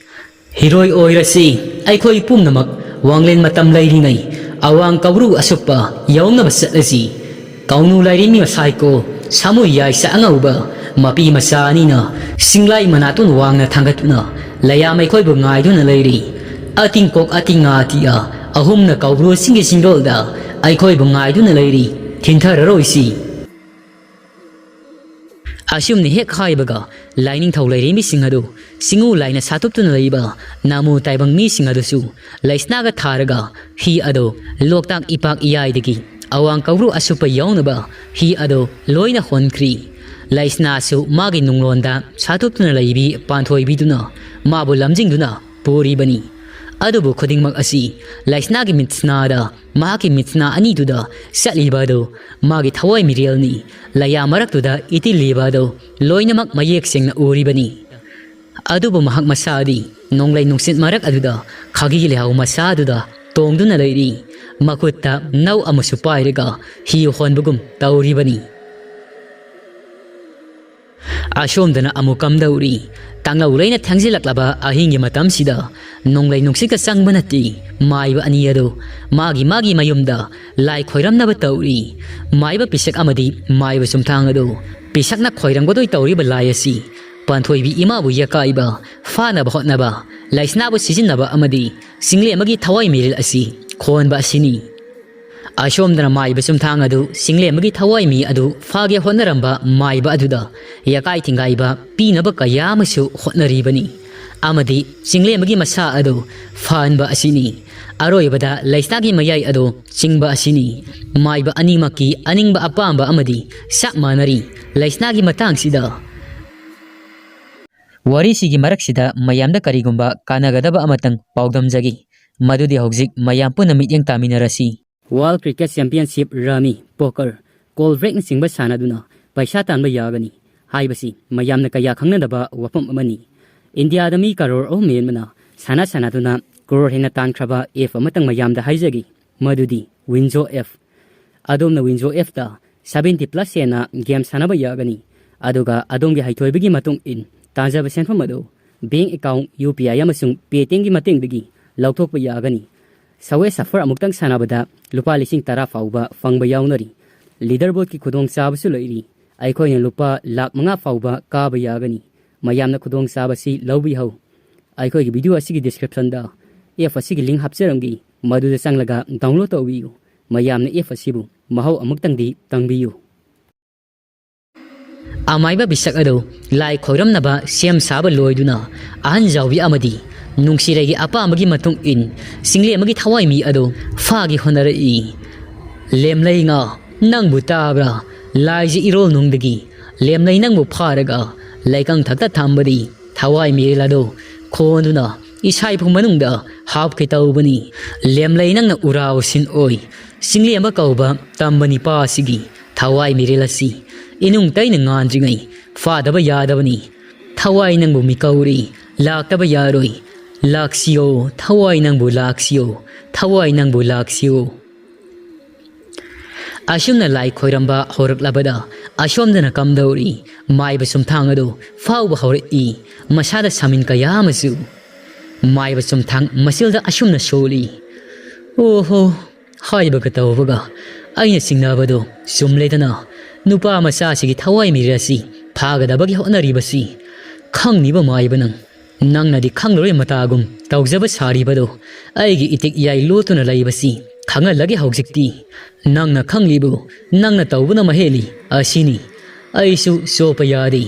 "ꯍꯤꯔꯣꯏ ꯑꯣꯏꯔꯁꯤ ꯑꯩꯈꯣꯏ ꯄꯨꯝꯅꯃꯛ, ꯋꯥꯡꯂꯦꯟ ꯃꯇꯝ ꯂꯩꯔꯤꯉꯩ ꯑꯋꯥꯡ ꯀꯧꯔꯨ ꯑꯁꯨꯞꯄ ꯌꯧꯅꯕ ꯆꯠꯂꯁꯤ꯫ ꯀꯧꯅꯨ ꯂꯥꯏꯔꯦꯝꯕꯤ ꯃꯁꯥꯏꯀꯣ, ꯁꯥꯃꯨ ꯌꯥꯏꯁ ꯑꯉꯧꯕ, ꯃꯄꯤ ꯃꯆꯥ ꯑꯅꯤꯅ ꯁꯤꯡꯂꯥꯏ ꯃꯅꯥꯇꯣꯟ ꯋꯥꯡꯅ ꯊꯥꯡꯒꯠꯇꯨꯅ ꯂꯩꯌꯥꯝ ꯑꯩꯈꯣꯏꯕꯨ ꯉꯥꯏꯗꯨꯅ ꯂꯩꯔꯤ꯫ ꯑꯇꯤꯡꯀꯣꯛ ꯑꯇꯤꯡꯉꯥ ꯑꯇꯤꯌꯥ ꯑꯍꯨꯝꯅ ꯀꯧꯕ꯭ꯔꯨ ꯆꯤꯡꯒꯤ ꯆꯤꯡꯗꯣꯜꯗ ꯑꯩꯈꯣꯏꯕꯨ ꯉꯥꯏꯗꯨꯅ ꯂꯩꯔꯤ, ꯊꯤꯟꯊꯔꯔꯣꯏꯁꯤ"꯫ ꯑꯁꯨꯝꯅ ꯍꯦꯛ ꯍꯥꯏꯕꯒ ꯂꯥꯏꯅꯤꯡꯊꯧ ꯂꯩꯔꯦꯝꯕꯤꯁꯤꯡ ꯑꯗꯨ ꯆꯤꯡꯎ ꯂꯥꯏꯅ ꯁꯥꯇꯨꯞꯇꯨꯅ ꯂꯩꯕ ꯅꯥꯃꯨ ꯇꯥꯏꯕꯪ ꯃꯤꯁꯤꯡ ꯑꯗꯨꯁꯨ ꯂꯩꯁꯅꯥꯒ ꯊꯥꯔꯒ ꯍꯤ ꯑꯗꯨ ꯂꯣꯛꯇꯥꯛ ꯏꯄꯥꯛ ꯏꯌꯥꯏꯗꯒꯤ ꯑꯋꯥꯡ ꯀꯧꯔꯨ ꯑꯁꯨꯞꯄ ꯌꯧꯅꯕ ꯍꯤ ꯑꯗꯨ ꯂꯣꯏꯅ ꯍꯣꯟꯈ꯭ꯔꯤ꯫ ꯂꯩꯁꯅꯥꯁꯨ ꯃꯥꯒꯤ ꯅꯨꯡꯂꯣꯟꯗ ꯁꯥꯇꯨꯞꯇꯨꯅ ꯂꯩꯕꯤ ꯄꯥꯟꯊꯣꯏꯕꯤꯗꯨꯅ ꯃꯥꯕꯨ ꯂꯝꯖꯤꯡꯗꯨꯅ ꯄꯨꯔꯤꯕꯅꯤ꯫ ꯑꯗꯨꯕꯨ ꯈꯨꯗꯤꯡꯃꯛ ꯑꯁꯤ ꯂꯩꯁꯅꯥꯒꯤ ꯃꯤꯠꯁꯅꯥꯗ ꯃꯍꯥꯛꯀꯤ ꯃꯤꯠꯁꯅꯥ ꯑꯅꯤꯗꯨꯗ ꯆꯠꯂꯤꯕ ꯑꯗꯨ ꯃꯥꯒꯤ ꯊꯋꯥꯏ ꯃꯤꯔꯦꯜꯅꯤ꯫ ꯂꯩꯌꯥ ꯃꯔꯛꯇꯨꯗ ꯏꯇꯤꯜꯂꯤꯕ ꯑꯗꯨ ꯂꯣꯏꯅꯃꯛ ꯃꯌꯦꯛ ꯁꯦꯡꯅ ꯎꯔꯤꯕꯅꯤ꯫ ꯑꯗꯨꯕꯨ ꯃꯍꯥꯛ ꯃꯁꯥꯗꯤ ꯅꯣꯡꯂꯩ ꯅꯨꯡꯁꯤꯠ ꯃꯔꯛ ꯑꯗꯨꯗ ꯈꯥꯒꯤ ꯂꯩꯍꯥꯎ ꯃꯆꯥꯗꯨꯗ ꯇꯣꯡꯗꯨꯅ ꯂꯩꯔꯤ꯫ ꯃꯈꯨꯠꯇ ꯅꯧ ꯑꯃꯁꯨ ꯄꯥꯏꯔꯒ ꯍꯤ ꯍꯣꯟꯕꯒꯨꯝ ꯇꯧꯔꯤꯕꯅꯤ꯫ ꯑꯁꯣꯝꯗꯅ ꯑꯃꯨꯛ ꯀꯝꯗꯧꯔꯤ? ꯇꯥꯡꯂꯧ ꯂꯩꯅ ꯊꯦꯡꯖꯤꯜꯂꯛꯂꯕ ꯑꯍꯤꯡꯒꯤ ꯃꯇꯝꯁꯤꯗ ꯅꯣꯡꯂꯩ ꯅꯨꯡꯁꯤꯠꯀ ꯆꯪꯕ ꯅꯠꯇꯦ꯫ ꯃꯥꯏꯕ ꯑꯅꯤ ꯑꯗꯨ ꯃꯥꯒꯤ ꯃꯥꯒꯤ ꯃꯌꯨꯝꯗ ꯂꯥꯏ ꯈꯣꯏꯔꯝꯅꯕ ꯇꯧꯔꯤ꯫ ꯃꯥꯏꯕ ꯄꯤꯁꯛ ꯑꯃꯗꯤ ꯃꯥꯏꯕ ꯆꯨꯝꯊꯥꯡ ꯑꯗꯨ ꯄꯤꯁꯛꯅ ꯈꯣꯏꯔꯝꯒꯗꯣꯏ ꯇꯧꯔꯤꯕ ꯂꯥꯏ ꯑꯁꯤ ꯄꯥꯟꯊꯣꯏꯕꯤ ꯏꯃꯥꯕꯨ ꯌꯀꯥꯏꯕ, ꯐꯥꯅꯕ ꯍꯣꯠꯅꯕ, ꯂꯩꯁꯅꯥꯕꯨ ꯁꯤꯖꯤꯟꯅꯕ ꯑꯃꯗꯤ ꯆꯤꯡꯂꯦꯝꯕꯒꯤ ꯊꯋꯥꯏ ꯃꯤꯔꯦꯜ ꯑꯁꯤ ꯈꯣꯟꯕ ꯑꯁꯤꯅꯤ꯫ ꯑꯁꯣꯝꯗꯅ ꯃꯥꯏꯕ ꯆꯨꯝꯊꯥꯡ ꯑꯗꯨ ꯆꯤꯡꯂꯦꯝꯕꯒꯤ ꯊꯋꯥꯏ ꯃꯤ ꯑꯗꯨ ꯐꯥꯒꯦ ꯍꯣꯠꯅꯔꯝꯕ ꯃꯥꯏꯕ ꯑꯗꯨꯗ ꯌꯀꯥꯏ ꯊꯤꯡꯒꯥꯏꯕ ꯄꯤꯅꯕ ꯀꯌꯥ ꯑꯃꯁꯨ ꯍꯣꯠꯅꯔꯤꯕꯅꯤ꯫ ꯑꯃꯗꯤ ꯆꯤꯡꯂꯦꯝꯕꯒꯤ ꯃꯁꯥ ꯑꯗꯨ ꯐꯍꯟꯕ ꯑꯁꯤꯅꯤ꯫ ꯑꯔꯣꯏꯕꯗ ꯂꯩꯁꯅꯥꯒꯤ ꯃꯌꯥꯏ ꯑꯗꯨ ꯆꯤꯡꯕ ꯑꯁꯤꯅꯤ꯫ ꯃꯥꯏꯕ ꯑꯅꯤꯃꯛꯀꯤ ꯑꯅꯤꯡꯕ ꯑꯄꯥꯝꯕ ꯑꯃꯗꯤ ꯆꯞ ꯃꯥꯟꯅꯔꯤ꯫ ꯂꯩꯁꯅꯥꯒꯤ ꯃꯇꯥꯡꯁꯤꯗ ꯋꯥꯔꯤꯁꯤꯒꯤ ꯃꯔꯛꯁꯤꯗ ꯃꯌꯥꯝꯗ ꯀꯔꯤꯒꯨꯝꯕ ꯀꯥꯟꯅꯒꯗꯕ ꯑꯃꯇꯪ ꯄꯥꯎꯗꯝꯖꯒꯦ꯫ ꯃꯗꯨꯗꯤ ꯍꯧꯖꯤꯛ ꯃꯌꯥꯝ ꯄꯨꯟꯅ ꯃꯤꯠꯌꯦꯡ ꯇꯥꯃꯤꯟꯅꯔꯁꯤ꯫ World Cricket Championship, Rummy, Poker, Cold Breakꯅꯆꯤꯡꯕ ꯁꯥꯟꯅꯗꯨꯅ ꯄꯩꯁꯥ ꯇꯥꯟꯕ ꯌꯥꯒꯅꯤ ꯍꯥꯏꯕꯁꯤ ꯃꯌꯥꯝꯅ ꯀꯌꯥ ꯈꯪꯅꯗꯕ ꯋꯥꯐꯝ ꯑꯃꯅꯤ꯫ ꯏꯟꯗꯤꯌꯥꯗ ꯃꯤ ꯀꯔꯣꯔ ꯑꯍꯨꯝ ꯍꯦꯟꯕꯅ ꯁꯥꯟꯅ ꯁꯥꯟꯅꯗꯨꯅ ꯀ꯭ꯔꯣꯔ ꯍꯦꯟꯅ ꯇꯥꯟꯈ꯭ꯔꯕ ꯑꯦꯞ ꯑꯃꯇꯪ ꯃꯌꯥꯝꯗ ꯍꯥꯏꯖꯒꯦ, ꯃꯗꯨꯗꯤ Winzo ꯑꯦꯞ꯫ ꯑꯗꯣꯝꯅ Winzo ꯑꯦꯞꯇ seventy plus ꯍꯦꯟꯅ ꯒꯦꯝ ꯁꯥꯟꯅꯕ ꯌꯥꯒꯅꯤ, ꯑꯗꯨꯒ ꯑꯗꯣꯝꯒꯤ ꯍꯩꯊꯣꯏꯕꯒꯤ ꯃꯇꯨꯡ ꯏꯟ ꯇꯥꯟꯖꯕ ꯁꯦꯟꯐꯝ ꯑꯗꯨ bank account, U P I ꯑꯃꯁꯨꯡ ꯄꯦꯇꯤꯑꯦꯝꯒꯤ ꯃꯇꯦꯡꯗꯒꯤ ꯂꯧꯊꯣꯛꯄ ꯌꯥꯒꯅꯤ꯫ Subway Surfer ꯑꯃꯨꯛꯇꯪ ꯁꯥꯟꯅꯕꯗ ꯂꯨꯄꯥ ꯂꯤꯁꯤꯡ ꯇꯔꯥ ꯐꯥꯎꯕ ꯐꯪꯕ ꯌꯥꯎꯅꯔꯤ꯫ ꯂꯤꯗꯔ ꯕꯣꯔꯗꯀꯤ ꯈꯨꯗꯣꯡꯆꯥꯕꯁꯨ ꯂꯩꯔꯤ꯫ ꯑꯩꯈꯣꯏꯅ ꯂꯨꯄꯥ ꯂꯥꯈ ꯃꯉꯥ ꯐꯥꯎꯕ ꯀꯥꯕ ꯌꯥꯒꯅꯤ꯫ ꯃꯌꯥꯝꯅ ꯈꯨꯗꯣꯡꯆꯥꯕꯁꯤ ꯂꯧꯕꯤꯍꯧ꯫ ꯑꯩꯈꯣꯏꯒꯤ ꯚꯤꯗꯤꯑꯣ ꯑꯁꯤꯒꯤ ꯗꯤꯁꯀ꯭ꯔꯤꯞꯁꯟꯗ ꯑꯦꯞ ꯑꯁꯤꯒꯤ ꯂꯤꯡꯛ ꯍꯥꯞꯆꯔꯝꯒꯦ, ꯃꯗꯨꯗ ꯆꯪꯂꯒ ꯗꯥꯎꯟꯂꯣꯗ ꯇꯧꯕꯤꯌꯨ꯫ ꯃꯌꯥꯝꯅ ꯑꯦꯞ ꯑꯁꯤꯕꯨ ꯃꯍꯥꯎ ꯑꯃꯨꯛꯇꯪꯗꯤ ꯇꯪꯕꯤꯌꯨ꯫ ꯑꯃꯥꯏꯕ ꯕꯤꯁꯛ ꯑꯗꯨ ꯂꯥꯏ ꯈꯣꯏꯔꯝꯅꯕ ꯁꯦꯝ ꯁꯥꯕ ꯂꯣꯏꯗꯨꯅ, ꯑꯍꯟ ꯖꯥꯎꯕꯤ ꯑꯃꯗꯤ ꯅꯨꯡꯁꯤꯔꯩꯒꯤ ꯑꯄꯥꯝꯕꯒꯤ ꯃꯇꯨꯡ ꯏꯟ ꯆꯤꯡꯂꯦꯝꯕꯒꯤ ꯊꯋꯥꯏ ꯃꯤ ꯑꯗꯨ ꯐꯥꯒꯦ ꯍꯣꯠꯅꯔꯛꯏ꯫ "ꯂꯦꯝꯂꯩ ꯉꯥ, ꯅꯪꯕꯨ ꯇꯥꯕ꯭ꯔꯥ? ꯂꯥꯏꯖ ꯏꯔꯣꯜꯅꯨꯡꯗꯒꯤ ꯂꯦꯝꯂꯩ ꯅꯪꯕꯨ ꯐꯥꯔꯒ ꯂꯩꯀꯪ ꯊꯛꯇ ꯊꯝꯕꯗꯤ ꯊꯋꯥꯏ ꯃꯤꯔꯦꯜ ꯑꯗꯨ ꯈꯣꯟꯗꯨꯅ ꯏꯁꯥ ꯏꯐꯨ ꯃꯅꯨꯡꯗ ꯍꯥꯞꯀꯦ ꯇꯧꯕꯅꯤ꯫ ꯂꯦꯝꯂꯩ ꯅꯪꯅ ꯎꯔꯥꯎ ꯁꯤꯟ ꯑꯣꯏ꯫ ꯆꯤꯡꯂꯦꯝꯕ ꯀꯧꯕ ꯇꯝꯕ ꯅꯤꯄꯥ ꯑꯁꯤꯒꯤ ꯊꯋꯥꯏ ꯃꯤꯔꯦꯜ ꯑꯁꯤ ꯏꯅꯨꯡ ꯇꯩꯅ ꯉꯥꯟꯗ꯭ꯔꯤꯉꯩ ꯐꯥꯗꯕ ꯌꯥꯗꯕꯅꯤ꯫ ꯊꯋꯥꯏ ꯅꯪꯕꯨ ꯃꯤꯀꯧꯔꯤ, ꯂꯥꯛꯇꯕ ꯌꯥꯔꯣꯏ꯫ ꯂꯥꯛꯁꯤꯌꯣ, ꯊꯋꯥꯏ ꯅꯪꯕꯨ ꯂꯥꯛꯁꯤꯌꯣ, ꯊꯋꯥꯏ ꯅꯪꯕꯨ ꯂꯥꯛꯁꯤꯌꯣ"꯫ ꯑꯁꯨꯝꯅ ꯂꯥꯏ ꯈꯣꯏꯔꯝꯕ ꯍꯧꯔꯛꯂꯕꯗ ꯑꯁꯣꯝꯗꯅ ꯀꯝꯗꯧꯔꯤ? ꯃꯥꯏꯕ ꯆꯨꯝꯊꯥꯡ ꯑꯗꯨ ꯐꯥꯎꯕ ꯍꯧꯔꯛꯏ, ꯃꯁꯥꯗ ꯁꯥꯃꯤꯟ ꯀꯌꯥ ꯑꯃꯁꯨ꯫ ꯃꯥꯏꯕ ꯆꯨꯝꯊꯥꯡ ꯃꯆꯤꯜꯗ ꯑꯁꯨꯝꯅ ꯁꯣꯜꯂꯤ, "ꯑꯣꯍꯣ, ꯍꯥꯏꯕꯒ ꯇꯧꯕꯒ ꯑꯩꯅ ꯆꯤꯡꯅꯕꯗꯣ ꯆꯨꯝꯂꯦꯗꯅ꯫ ꯅꯨꯄꯥ ꯃꯆꯥꯁꯤꯒꯤ ꯊꯋꯥꯏ ꯃꯤꯔꯦꯜ ꯑꯁꯤ ꯐꯥꯒꯗꯕꯒꯤ ꯍꯣꯠꯅꯔꯤꯕꯁꯤ ꯈꯪꯅꯤꯕ ꯃꯥꯏꯕ ꯅꯪ꯫ ꯅꯪꯅꯗꯤ ꯈꯪꯂꯔꯣꯏ ꯃꯇꯥꯒꯨꯝ ꯇꯧꯖꯕ ꯁꯥꯔꯤꯕꯗꯣ꯫ ꯑꯩꯒꯤ ꯏꯇꯤꯛ ꯏꯌꯥꯏ ꯂꯣꯠꯇꯨꯅ ꯂꯩꯕꯁꯤ ꯈꯪꯍꯜꯂꯒꯦ ꯍꯧꯖꯤꯛꯇꯤ꯫ ꯅꯪꯅ ꯈꯪꯂꯤꯕꯨ ꯅꯪꯅ ꯇꯧꯕꯅ ꯃꯍꯦꯜꯂꯤ ꯑꯁꯤꯅꯤ꯫ ꯑꯩꯁꯨ ꯆꯣꯞꯄ ꯌꯥꯗꯦ꯫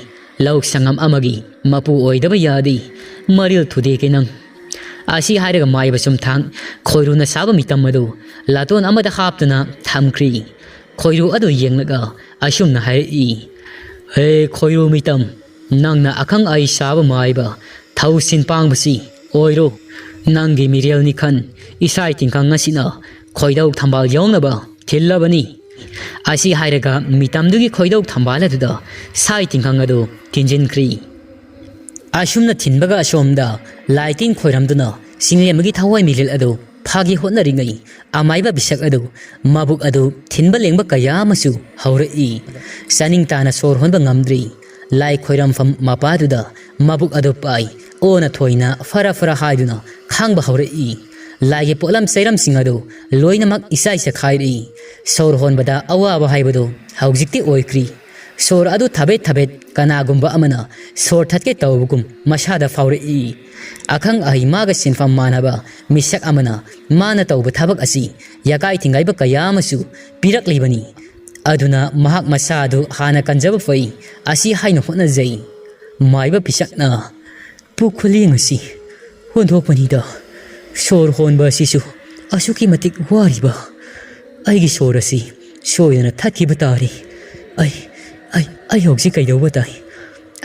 ꯂꯧ ꯁꯪꯉꯝ ꯑꯃꯒꯤ ꯃꯄꯨ ꯑꯣꯏꯗꯕ ꯌꯥꯗꯦ꯫ ꯃꯔꯤꯜ ꯊꯨꯗꯦꯛꯀꯦ ꯅꯪ"꯫ ꯑꯁꯤ ꯍꯥꯏꯔꯒ ꯃꯥꯏꯕ ꯆꯨꯝꯊꯥꯡ ꯈꯣꯏꯔꯨꯅ ꯁꯥꯕ ꯃꯤꯇꯝ ꯑꯗꯨ ꯂꯥꯇꯣꯟ ꯑꯃꯗ ꯍꯥꯞꯇꯨꯅ ꯊꯝꯈ꯭ꯔꯤ꯫ ꯈꯣꯏꯔꯨ ꯑꯗꯨ ꯌꯦꯡꯂꯒ ꯑꯁꯨꯝꯅ ꯍꯥꯏꯔꯛꯏ, "ꯍꯦ ꯈꯣꯏꯔꯨ ꯃꯤꯇꯝ, ꯅꯪꯅ ꯑꯈꯪ ꯑꯍꯩ ꯁꯥꯕ ꯃꯥꯏꯕ ꯊꯧꯁꯤꯟ ꯄꯥꯡꯕꯁꯤ ꯑꯣꯏꯔꯣ꯫ ꯅꯪꯒꯤ ꯃꯤꯔꯦꯜꯅꯤ ꯈꯟ ꯏꯁꯥꯏ ꯇꯤꯡꯈꯪ ꯑꯁꯤꯅ ꯈꯣꯏꯗꯧ ꯊꯝꯕꯥꯜ ꯌꯧꯅꯕ ꯊꯤꯜꯂꯕꯅꯤ꯫ ꯑꯁꯤ ꯍꯥꯏꯔꯒ ꯃꯤꯇꯝꯗꯨꯒꯤ ꯈꯣꯏꯗꯧ ꯊꯝꯕꯥꯜ ꯑꯗꯨꯗ ꯁꯥꯏ ꯇꯤꯡꯈꯪ ꯑꯗꯨ ꯊꯤꯟꯖꯤꯟꯈ꯭ꯔꯤ꯫ ꯑꯁꯨꯝꯅ ꯊꯤꯟꯕꯒ ꯑꯁꯣꯝꯗ ꯂꯥꯏ ꯇꯤꯟ ꯈꯣꯏꯔꯝꯗꯨꯅ ꯆꯤꯡꯂꯦꯝꯕꯒꯤ ꯊꯋꯥꯏ ꯃꯤꯂꯦꯜ ꯑꯗꯨ ꯐꯥꯒꯦ ꯍꯣꯠꯅꯔꯤꯉꯩ ꯑꯃꯥꯏꯕ ꯄꯤꯁꯛ ꯑꯗꯨ ꯃꯕꯨꯛ ꯑꯗꯨ ꯊꯤꯟꯕ ꯂꯦꯡꯕ ꯀꯌꯥ ꯑꯃꯁꯨ ꯍꯧꯔꯛꯏ꯫ ꯆꯥꯅꯤꯡ ꯇꯥꯅ ꯁꯣꯔ ꯍꯣꯟꯕ ꯉꯝꯗ꯭ꯔꯤ꯫ ꯂꯥꯏ ꯈꯣꯏꯔꯝꯐꯝ ꯃꯄꯥꯗꯨꯗ ꯃꯕꯨꯛ ꯑꯗꯨ ꯄꯥꯏ ꯑꯣꯅ ꯊꯣꯏꯅ ꯐꯔ ꯐꯔ ꯍꯥꯏꯗꯨꯅ ꯈꯥꯡꯕ ꯍꯧꯔꯛꯏ꯫ ꯂꯥꯏꯒꯤ ꯄꯣꯠꯂꯝ ꯆꯩꯔꯝꯁꯤꯡ ꯑꯗꯨ ꯂꯣꯏꯅꯃꯛ ꯏꯆꯥꯏ ꯆꯈꯥꯏꯔꯛꯏ꯫ ꯁꯣꯔ ꯍꯣꯟꯕꯗ ꯑꯋꯥꯕ ꯍꯥꯏꯕꯗꯨ ꯍꯧꯖꯤꯛꯇꯤ ꯑꯣꯏꯈ꯭ꯔꯤ꯫ ꯁꯣꯔ ꯑꯗꯨ ꯊꯕꯦꯠ ꯊꯕꯦꯠ ꯀꯅꯥꯒꯨꯝꯕ ꯑꯃꯅ ꯁꯣꯔ ꯊꯠꯀꯦ ꯇꯧꯕꯒꯨꯝ ꯃꯁꯥꯗ ꯐꯥꯎꯔꯛꯏ꯫ ꯑꯈꯪ ꯑꯍꯩ ꯃꯥꯒ ꯁꯤꯟꯐꯝ ꯃꯥꯟꯅꯕ ꯃꯤꯁꯛ ꯑꯃꯅ ꯃꯥꯅ ꯇꯧꯕ ꯊꯕꯛ ꯑꯁꯤ ꯌꯥꯀꯥꯏ ꯊꯤꯡꯒꯥꯏꯕ ꯀꯌꯥ ꯑꯃꯁꯨ ꯄꯤꯔꯛꯂꯤꯕꯅꯤ꯫ ꯑꯗꯨꯅ ꯃꯍꯥꯛ ꯃꯁꯥ ꯑꯗꯨ ꯍꯥꯟꯅ ꯀꯟꯖꯕ ꯐꯩ ꯑꯁꯤ ꯍꯥꯏꯅ ꯍꯣꯠꯅꯖꯩ꯫ ꯃꯥꯏꯕ ꯄꯤꯁꯛꯅ ꯄꯨꯛ ꯈꯨꯂꯦꯡ ꯑꯁꯤ ꯍꯣꯟꯗꯣꯛꯄꯅꯤꯗ꯫ ꯁꯣꯔ ꯍꯣꯟꯕ ꯑꯁꯤꯁꯨ ꯑꯁꯨꯛꯀꯤ ꯃꯇꯤꯛ ꯋꯥꯔꯤꯕ꯫ ꯑꯩꯒꯤ ꯁꯣꯔ ꯑꯁꯤ ꯁꯣꯏꯗꯅ ꯊꯠꯈꯤꯕ ꯇꯥꯔꯦ꯫ ꯑꯩ, ꯑꯩ, ꯑꯩ ꯍꯧꯖꯤꯛ ꯀꯩꯗꯧꯕ ꯇꯥꯏ?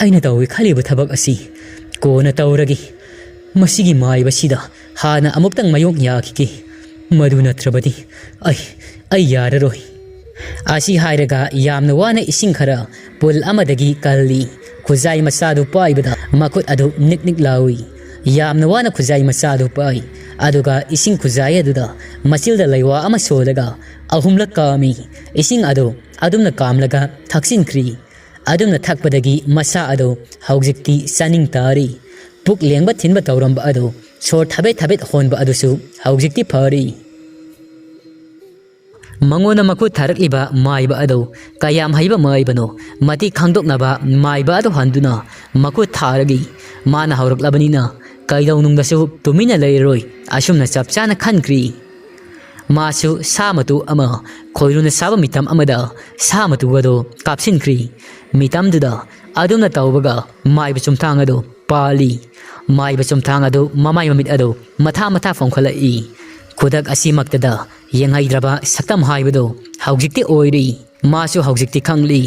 ꯑꯩꯅ ꯇꯧꯒꯦ ꯈꯜꯂꯤꯕ ꯊꯕꯛ ꯑꯁꯤ ꯀꯣꯟꯅ ꯇꯧꯔꯒꯦ꯫ ꯃꯁꯤꯒꯤ ꯃꯥꯏꯕꯁꯤꯗ ꯍꯥꯟꯅ ꯑꯃꯨꯛꯇꯪ ꯃꯥꯌꯣꯛ ꯌꯥꯈꯤꯒꯦ꯫ ꯃꯗꯨ ꯅꯠꯇ꯭ꯔꯕꯗꯤ ꯑꯩ, ꯑꯩ ꯌꯥꯔꯔꯣꯏ꯫ ꯑꯁꯤ ꯍꯥꯏꯔꯒ ꯌꯥꯝꯅ ꯋꯥꯅ ꯏꯁꯤꯡ ꯈꯔ ꯄꯨꯜ ꯑꯃꯗꯒꯤ ꯀꯜꯂꯤ꯫ ꯈꯨꯖꯥꯏ ꯃꯆꯥꯗꯨ ꯄꯥꯏꯕꯗ ꯃꯈꯨꯠ ꯑꯗꯨ ꯅꯤꯛ ꯅꯤꯛ ꯂꯥꯎꯏ꯫ ꯌꯥꯝꯅ ꯋꯥꯅ ꯈꯨꯖꯥꯏ ꯃꯆꯥꯗꯨ ꯄꯥꯏ꯫ ꯑꯗꯨꯒ ꯏꯁꯤꯡ ꯈꯨꯖꯥꯏ ꯑꯗꯨꯗ ꯃꯆꯤꯜꯗ ꯂꯩꯋꯥ ꯑꯃ ꯁꯣꯜꯂꯒ ꯑꯍꯨꯝꯂꯛ ꯀꯥꯝꯃꯤ꯫ ꯏꯁꯤꯡ ꯑꯗꯨ ꯑꯗꯨꯝꯅ ꯀꯥꯝꯂꯒ ꯊꯛꯆꯤꯟꯈ꯭ꯔꯤ꯫ ꯑꯗꯨꯝꯅ ꯊꯛꯄꯗꯒꯤ ꯃꯁꯥ ꯑꯗꯨ ꯍꯧꯖꯤꯛꯇꯤ ꯆꯥꯅꯤꯡ ꯇꯥꯔꯤ꯫ ꯄꯨꯛ ꯂꯦꯡꯕ ꯊꯤꯟꯕ ꯇꯧꯔꯝꯕ ꯑꯗꯨ, ꯁꯣꯔ ꯊꯕꯦꯠ ꯊꯕꯦꯠ ꯍꯣꯟꯕ ꯑꯗꯨꯁꯨ ꯍꯧꯖꯤꯛꯇꯤ ꯐꯔꯤ꯫ ꯃꯉꯣꯟꯗ ꯃꯈꯨꯠ ꯊꯥꯔꯛꯂꯤꯕ ꯃꯥꯏꯕ ꯑꯗꯨ ꯀꯌꯥꯝ ꯍꯩꯕ ꯃꯥꯏꯕꯅꯣ? ꯃꯇꯤꯛ ꯈꯪꯗꯣꯛꯅꯕ ꯃꯥꯏꯕ ꯑꯗꯨ ꯍꯟꯗꯨꯅ ꯃꯈꯨꯠ ꯊꯥꯔꯒꯤ꯫ ꯃꯥꯅ ꯍꯧꯔꯛꯂꯕꯅꯤꯅ ꯀꯩꯗꯧꯅꯨꯡꯗꯁꯨ ꯇꯨꯃꯤꯟꯅ ꯂꯩꯔꯔꯣꯏ, ꯑꯁꯨꯝꯅ ꯆꯞ ꯆꯥꯅ ꯈꯟꯈ꯭ꯔꯤ꯫ ꯃꯥꯁꯨ ꯁꯥ ꯃꯇꯨ ꯑꯃ ꯈꯣꯏꯔꯨꯅ ꯁꯥꯕ ꯃꯤꯇꯝ ꯑꯃꯗ ꯁꯥ ꯃꯇꯨ ꯑꯗꯨ ꯀꯥꯞꯁꯤꯟꯈ꯭ꯔꯤ꯫ ꯃꯤꯇꯝꯗꯨꯗ ꯑꯗꯨꯝꯅ ꯇꯧꯕꯒ ꯃꯥꯏꯕ ꯆꯨꯝꯊꯥꯡ ꯑꯗꯨ ꯄꯥꯜꯂꯤ꯫ ꯃꯥꯏꯕ ꯆꯨꯝꯊꯥꯡ ꯑꯗꯨ ꯃꯃꯥꯏ ꯃꯃꯤꯠ ꯑꯗꯨ ꯃꯊꯥ ꯃꯊꯥ ꯄꯣꯝꯈꯠꯂꯛꯏ꯫ ꯈꯨꯗꯛ ꯑꯁꯤꯃꯛꯇꯗ ꯌꯦꯡꯍꯩꯗ꯭ꯔꯕ ꯁꯛꯇꯝ ꯍꯥꯏꯕꯗꯨ ꯍꯧꯖꯤꯛꯇꯤ ꯑꯣꯏꯔꯤ꯫ ꯃꯥꯁꯨ ꯍꯧꯖꯤꯛꯇꯤ ꯈꯪꯂꯤ꯫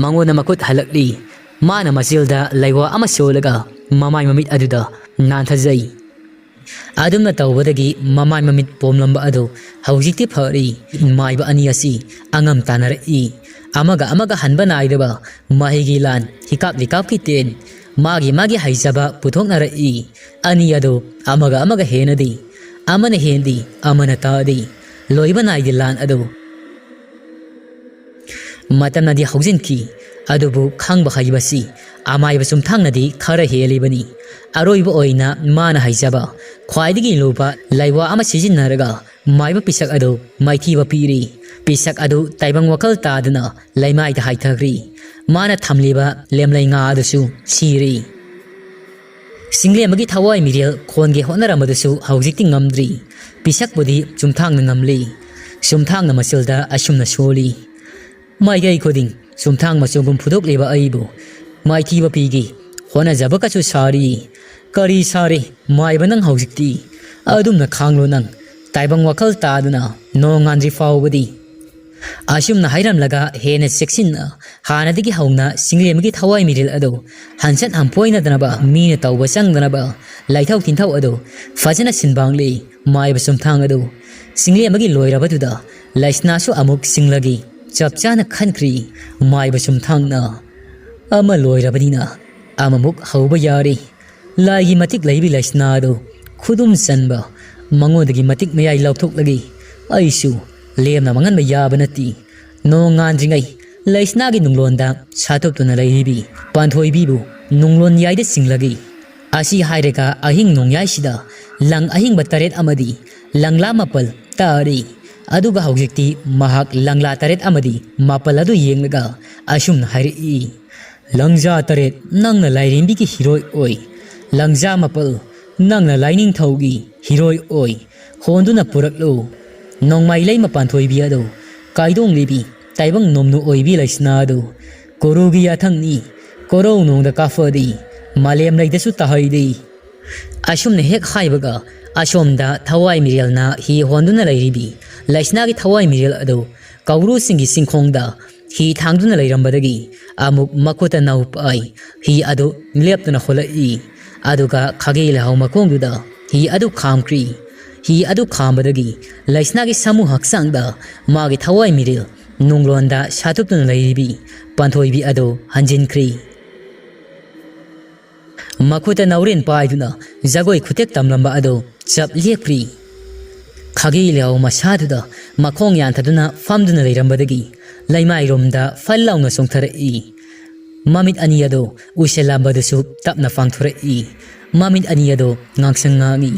ꯃꯉꯣꯟꯗ ꯃꯈꯨꯠ ꯍꯜꯂꯛꯂꯤ꯫ ꯃꯥꯅ ꯃꯆꯤꯜꯗ ꯂꯩꯋꯥ ꯑꯃ ꯁꯣꯜꯂꯒ ꯃꯃꯥꯏ ꯃꯃꯤꯠ ꯑꯗꯨꯗ ꯅꯥꯟꯊꯖꯩ꯫ ꯑꯗꯨꯝꯅ ꯇꯧꯕꯗꯒꯤ ꯃꯃꯥꯏ ꯃꯃꯤꯠ ꯄꯣꯝꯂꯝꯕ ꯑꯗꯨ ꯍꯧꯖꯤꯛꯇꯤ ꯐꯔꯤ꯫ ꯃꯥꯏꯕ ꯑꯅꯤ ꯑꯁꯤ ꯑꯉꯝ ꯇꯥꯟꯅꯔꯛꯏ꯫ ꯑꯃꯒ ꯑꯃꯒ ꯍꯟꯕ ꯅꯥꯏꯗꯕ ꯃꯍꯩꯒꯤ ꯂꯥꯟ, ꯍꯤꯀꯥꯞ ꯂꯤꯀꯥꯞꯀꯤ ꯇꯦꯟ, ꯃꯥꯒꯤ ꯃꯥꯒꯤ ꯍꯩꯖꯕ ꯄꯨꯊꯣꯛꯅꯔꯛꯏ꯫ ꯑꯅꯤ ꯑꯗꯨ ꯑꯃꯒ ꯑꯃꯒ ꯍꯦꯟꯅꯗꯤ, ꯑꯃꯅ ꯍꯦꯟꯗꯤ, ꯑꯃꯅ ꯇꯥꯗꯤ꯫ ꯂꯣꯏꯕ ꯅꯥꯏꯗꯦ ꯂꯥꯟ ꯑꯗꯨ꯫ ꯃꯇꯝꯅꯗꯤ ꯍꯧꯖꯤꯟꯈꯤ, ꯑꯗꯨꯕꯨ ꯈꯪꯕ ꯍꯩꯕꯁꯤ ꯑꯃꯥꯏꯕ ꯆꯨꯝꯊꯥꯡꯅꯗꯤ ꯈꯔ ꯍꯦꯜꯂꯤꯕꯅꯤ꯫ ꯑꯔꯣꯏꯕ ꯑꯣꯏꯅ ꯃꯥꯅ ꯍꯩꯖꯕ ꯈ꯭ꯋꯥꯏꯗꯒꯤ ꯂꯨꯕ ꯂꯩꯋꯥ ꯑꯃ ꯁꯤꯖꯤꯟꯅꯔꯒ ꯃꯥꯏꯕ ꯄꯤꯁꯛ ꯑꯗꯨ ꯃꯥꯏꯊꯤꯕ ꯄꯤꯔꯤ꯫ ꯄꯤꯁꯛ ꯑꯗꯨ ꯇꯥꯏꯕꯪ ꯋꯥꯈꯜ ꯇꯥꯗꯅ ꯂꯩꯃꯥꯏꯗ ꯍꯥꯏꯊꯈ꯭ꯔꯤ꯫ ꯃꯥꯅ ꯊꯝꯂꯤꯕ ꯂꯦꯝꯂꯩ ꯉꯥ ꯑꯗꯨꯁꯨ ꯁꯤꯔꯤ꯫ ꯆꯤꯡꯂꯦꯝꯕꯒꯤ ꯊꯋꯥꯏ ꯃꯤꯔꯦꯜ ꯈꯣꯟꯒꯦ ꯍꯣꯠꯅꯔꯝꯕꯗꯨꯁꯨ ꯍꯧꯖꯤꯛꯇꯤ ꯉꯝꯗ꯭ꯔꯤ꯫ ꯄꯤꯁꯛꯄꯨꯗꯤ ꯆꯨꯝꯊꯥꯡꯅ ꯉꯝꯂꯤ꯫ ꯆꯨꯝꯊꯥꯡꯅ ꯃꯆꯤꯜꯗ ꯑꯁꯨꯝꯅ ꯁꯣꯜꯂꯤ꯫ ꯃꯥꯏꯀꯩ ꯈꯨꯗꯤꯡ ꯆꯨꯝꯊꯥꯡ ꯃꯆꯨꯒꯨꯝ ꯐꯨꯗꯣꯛꯂꯤꯕ ꯑꯩꯕꯨ ꯃꯥꯏꯊꯤꯕ ꯄꯤꯒꯦ ꯍꯣꯠꯅꯖꯕꯒꯁꯨ ꯁꯥꯔꯤ꯫ ꯀꯔꯤ ꯁꯥꯔꯤ, ꯃꯥꯏꯕ ꯅꯪ ꯍꯧꯖꯤꯛꯇꯤ꯫ ꯑꯗꯨꯝꯅ ꯈꯥꯡꯂꯣ ꯅꯪ, ꯇꯥꯏꯕꯪ ꯋꯥꯈꯜ ꯇꯥꯗꯨꯅ ꯅꯣꯡꯉꯥꯟꯗ꯭ꯔꯤ ꯐꯥꯎꯕꯗꯤ꯫ ꯑꯁꯨꯝꯅ ꯍꯥꯏꯔꯝꯂꯒ ꯍꯦꯟꯅ ꯆꯦꯛꯁꯤꯟꯅ ꯍꯥꯟꯅꯗꯒꯤ ꯍꯧꯅ ꯆꯤꯡꯂꯦꯝꯕꯒꯤ ꯊꯋꯥꯏ ꯃꯤꯔꯦꯜ ꯑꯗꯨ ꯍꯟꯆꯠ ꯍꯟꯄꯣꯏꯅꯗꯅꯕ, ꯃꯤꯅ ꯇꯧꯕ ꯆꯪꯗꯅꯕ ꯂꯥꯏꯊꯧ ꯇꯤꯟꯊꯧ ꯑꯗꯨ ꯐꯖꯅ ꯁꯤꯟꯕꯥꯡꯂꯤ꯫ ꯃꯥꯏꯕ ꯆꯨꯝꯊꯥꯡ ꯑꯗꯨ ꯆꯤꯡꯂꯦꯝꯕꯒꯤ ꯂꯣꯏꯔꯕꯗꯨꯗ ꯂꯩꯁꯅꯥꯁꯨ ꯑꯃꯨꯛ ꯆꯤꯡꯂꯒꯦ ꯆꯞ ꯆꯥꯅ ꯈꯟꯈ꯭ꯔꯤ꯫ ꯃꯥꯏꯕ ꯆꯨꯝꯊꯥꯡꯅ ꯑꯃ ꯂꯣꯏꯔꯕꯅꯤꯅ ꯑꯃꯃꯨꯛ ꯍꯧꯕ ꯌꯥꯔꯦ꯫ ꯂꯥꯏꯒꯤ ꯃꯇꯤꯛ ꯂꯩꯕꯤ ꯂꯩꯁꯅꯥ ꯑꯗꯨ ꯈꯨꯗꯨꯝ ꯆꯟꯕ, ꯃꯉꯣꯟꯗꯒꯤ ꯃꯇꯤꯛ ꯃꯌꯥꯏ ꯂꯧꯊꯣꯛꯂꯒꯦ꯫ ꯑꯩꯁꯨ ꯂꯦꯝꯅ ꯃꯥꯡꯍꯟꯕ ꯌꯥꯕ ꯅꯠꯇꯦ꯫ ꯅꯣꯡ ꯉꯥꯟꯗ꯭ꯔꯤꯉꯩ ꯂꯩꯁꯅꯥꯒꯤ ꯅꯨꯡꯂꯣꯟꯗ ꯁꯥꯇꯨꯞꯇꯨꯅ ꯂꯩꯔꯤꯕꯤ ꯄꯥꯟꯊꯣꯏꯕꯤꯕꯨ ꯅꯨꯡꯂꯣꯟ ꯌꯥꯏꯗ ꯆꯤꯡꯂꯒꯦ꯫ ꯑꯁꯤ ꯍꯥꯏꯔꯒ ꯑꯍꯤꯡ ꯅꯣꯡꯌꯥꯏꯁꯤꯗ ꯂꯪ ꯑꯍꯤꯡꯕ ꯇꯔꯦꯠ ꯑꯃꯗꯤ ꯂꯪꯂꯥ ꯃꯥꯄꯜ ꯇꯥꯔꯤ꯫ ꯑꯗꯨꯒ ꯍꯧꯖꯤꯛꯇꯤ ꯃꯍꯥꯛ ꯂꯪꯂꯥ ꯇꯔꯦꯠ ꯑꯃꯗꯤ ꯃꯥꯄꯜ ꯑꯗꯨ ꯌꯦꯡꯂꯒ ꯑꯁꯨꯝꯅ ꯍꯥꯏꯔꯛꯏ, "ꯂꯪꯖꯥ ꯇꯔꯦꯠ, ꯅꯪꯅ ꯂꯥꯏꯔꯦꯝꯕꯤꯒꯤ ꯍꯤꯔꯣꯏ ꯑꯣꯏ꯫ ꯂꯪꯖꯥ ꯃꯥꯄꯜ, ꯅꯪꯅ ꯂꯥꯏꯅꯤꯡꯊꯧꯒꯤ ꯍꯤꯔꯣꯏ ꯑꯣꯏ꯫ ꯍꯣꯟꯗꯨꯅ ꯄꯨꯔꯛꯂꯨ ꯅꯣꯡꯃꯥꯏ ꯂꯩꯃ ꯄꯥꯟꯊꯣꯏꯕꯤ ꯑꯗꯨ, ꯀꯥꯏꯗꯣꯡꯂꯤꯕꯤ ꯇꯥꯏꯕꯪ ꯅꯣꯝꯅꯨ ꯑꯣꯏꯕꯤ ꯂꯩꯁꯅꯥ ꯑꯗꯨ꯫ ꯀꯣꯔꯨꯒꯤ ꯌꯥꯊꯪꯅꯤ, ꯀꯣꯔꯧ ꯅꯣꯡꯗ ꯀꯥꯐꯗꯤ, ꯃꯥꯂꯦꯝ ꯂꯩꯗꯁꯨ ꯇꯥꯍꯩꯗꯤ"꯫ ꯑꯁꯨꯝꯅ ꯍꯦꯛ ꯍꯥꯏꯕꯒ ꯑꯁꯣꯝꯗ ꯊꯋꯥꯏ ꯃꯤꯔꯦꯜꯅ ꯍꯤ ꯍꯣꯟꯗꯨꯅ ꯂꯩꯔꯤꯕꯤ ꯂꯩꯁꯅꯥꯒꯤ ꯊꯋꯥꯏ ꯃꯤꯔꯦꯜ ꯑꯗꯨ ꯀꯧꯕ꯭ꯔꯨꯁꯤꯡꯒꯤ ꯆꯤꯡꯈꯣꯡꯗ ꯍꯤ ꯊꯥꯡꯗꯨꯅ ꯂꯩꯔꯝꯕꯗꯒꯤ ꯑꯃꯨꯛ ꯃꯈꯨꯠꯇ ꯅꯧ ꯄꯥꯏ ꯍꯤ ꯑꯗꯨ ꯂꯦꯞꯇꯨꯅ ꯍꯣꯜꯂꯛꯏ꯫ ꯑꯗꯨꯒ ꯈꯥꯒꯦ ꯂꯩꯍꯥꯎ ꯃꯈꯣꯡꯗꯨꯗ ꯍꯤ ꯑꯗꯨ ꯈꯥꯝꯈ꯭ꯔꯤ꯫ ꯍꯤ ꯑꯗꯨ ꯈꯥꯝꯕꯗꯒꯤ ꯂꯩꯁꯅꯥꯒꯤ ꯁꯥꯃꯨ ꯍꯛꯆꯥꯡꯗ ꯃꯥꯒꯤ ꯊꯋꯥꯏ ꯃꯤꯔꯤꯜ ꯅꯨꯡꯂꯣꯟꯗ ꯁꯥꯇꯨꯞꯇꯨꯅ ꯂꯩꯔꯤꯕꯤ ꯄꯥꯟꯊꯣꯏꯕꯤ ꯑꯗꯨ ꯍꯟꯖꯤꯟꯈ꯭ꯔꯤ꯫ ꯃꯈꯨꯠꯇ ꯅꯥꯎꯔꯦꯟ ꯄꯥꯏꯗꯨꯅ ꯖꯒꯣꯏ ꯈꯨꯊꯦꯛ ꯇꯝꯂꯝꯕ ꯑꯗꯨ ꯆꯞ ꯂꯦꯞꯈ꯭ꯔꯤ꯫ ꯈꯥꯒꯤ ꯂꯩꯍꯥꯎ ꯃꯁꯥꯗꯨꯗ ꯃꯈꯣꯡ ꯌꯥꯟꯊꯗꯨꯅ ꯐꯝꯗꯨꯅ ꯂꯩꯔꯝꯕꯗꯒꯤ ꯂꯩꯃꯥꯏꯔꯣꯝꯗ ꯐꯜ ꯂꯥꯎꯅ ꯆꯣꯡꯊꯔꯛꯏ꯫ ꯃꯃꯤꯠ ꯑꯅꯤ ꯑꯗꯨ ꯎꯏꯁꯤꯜꯂꯝꯕꯗꯨꯁꯨ ꯇꯞꯅ ꯄꯥꯡꯊꯣꯔꯛꯏ꯫ ꯃꯃꯤꯠ ꯑꯅꯤ ꯑꯗꯨ ꯉꯥꯡꯁꯪ ꯉꯥꯡꯏ꯫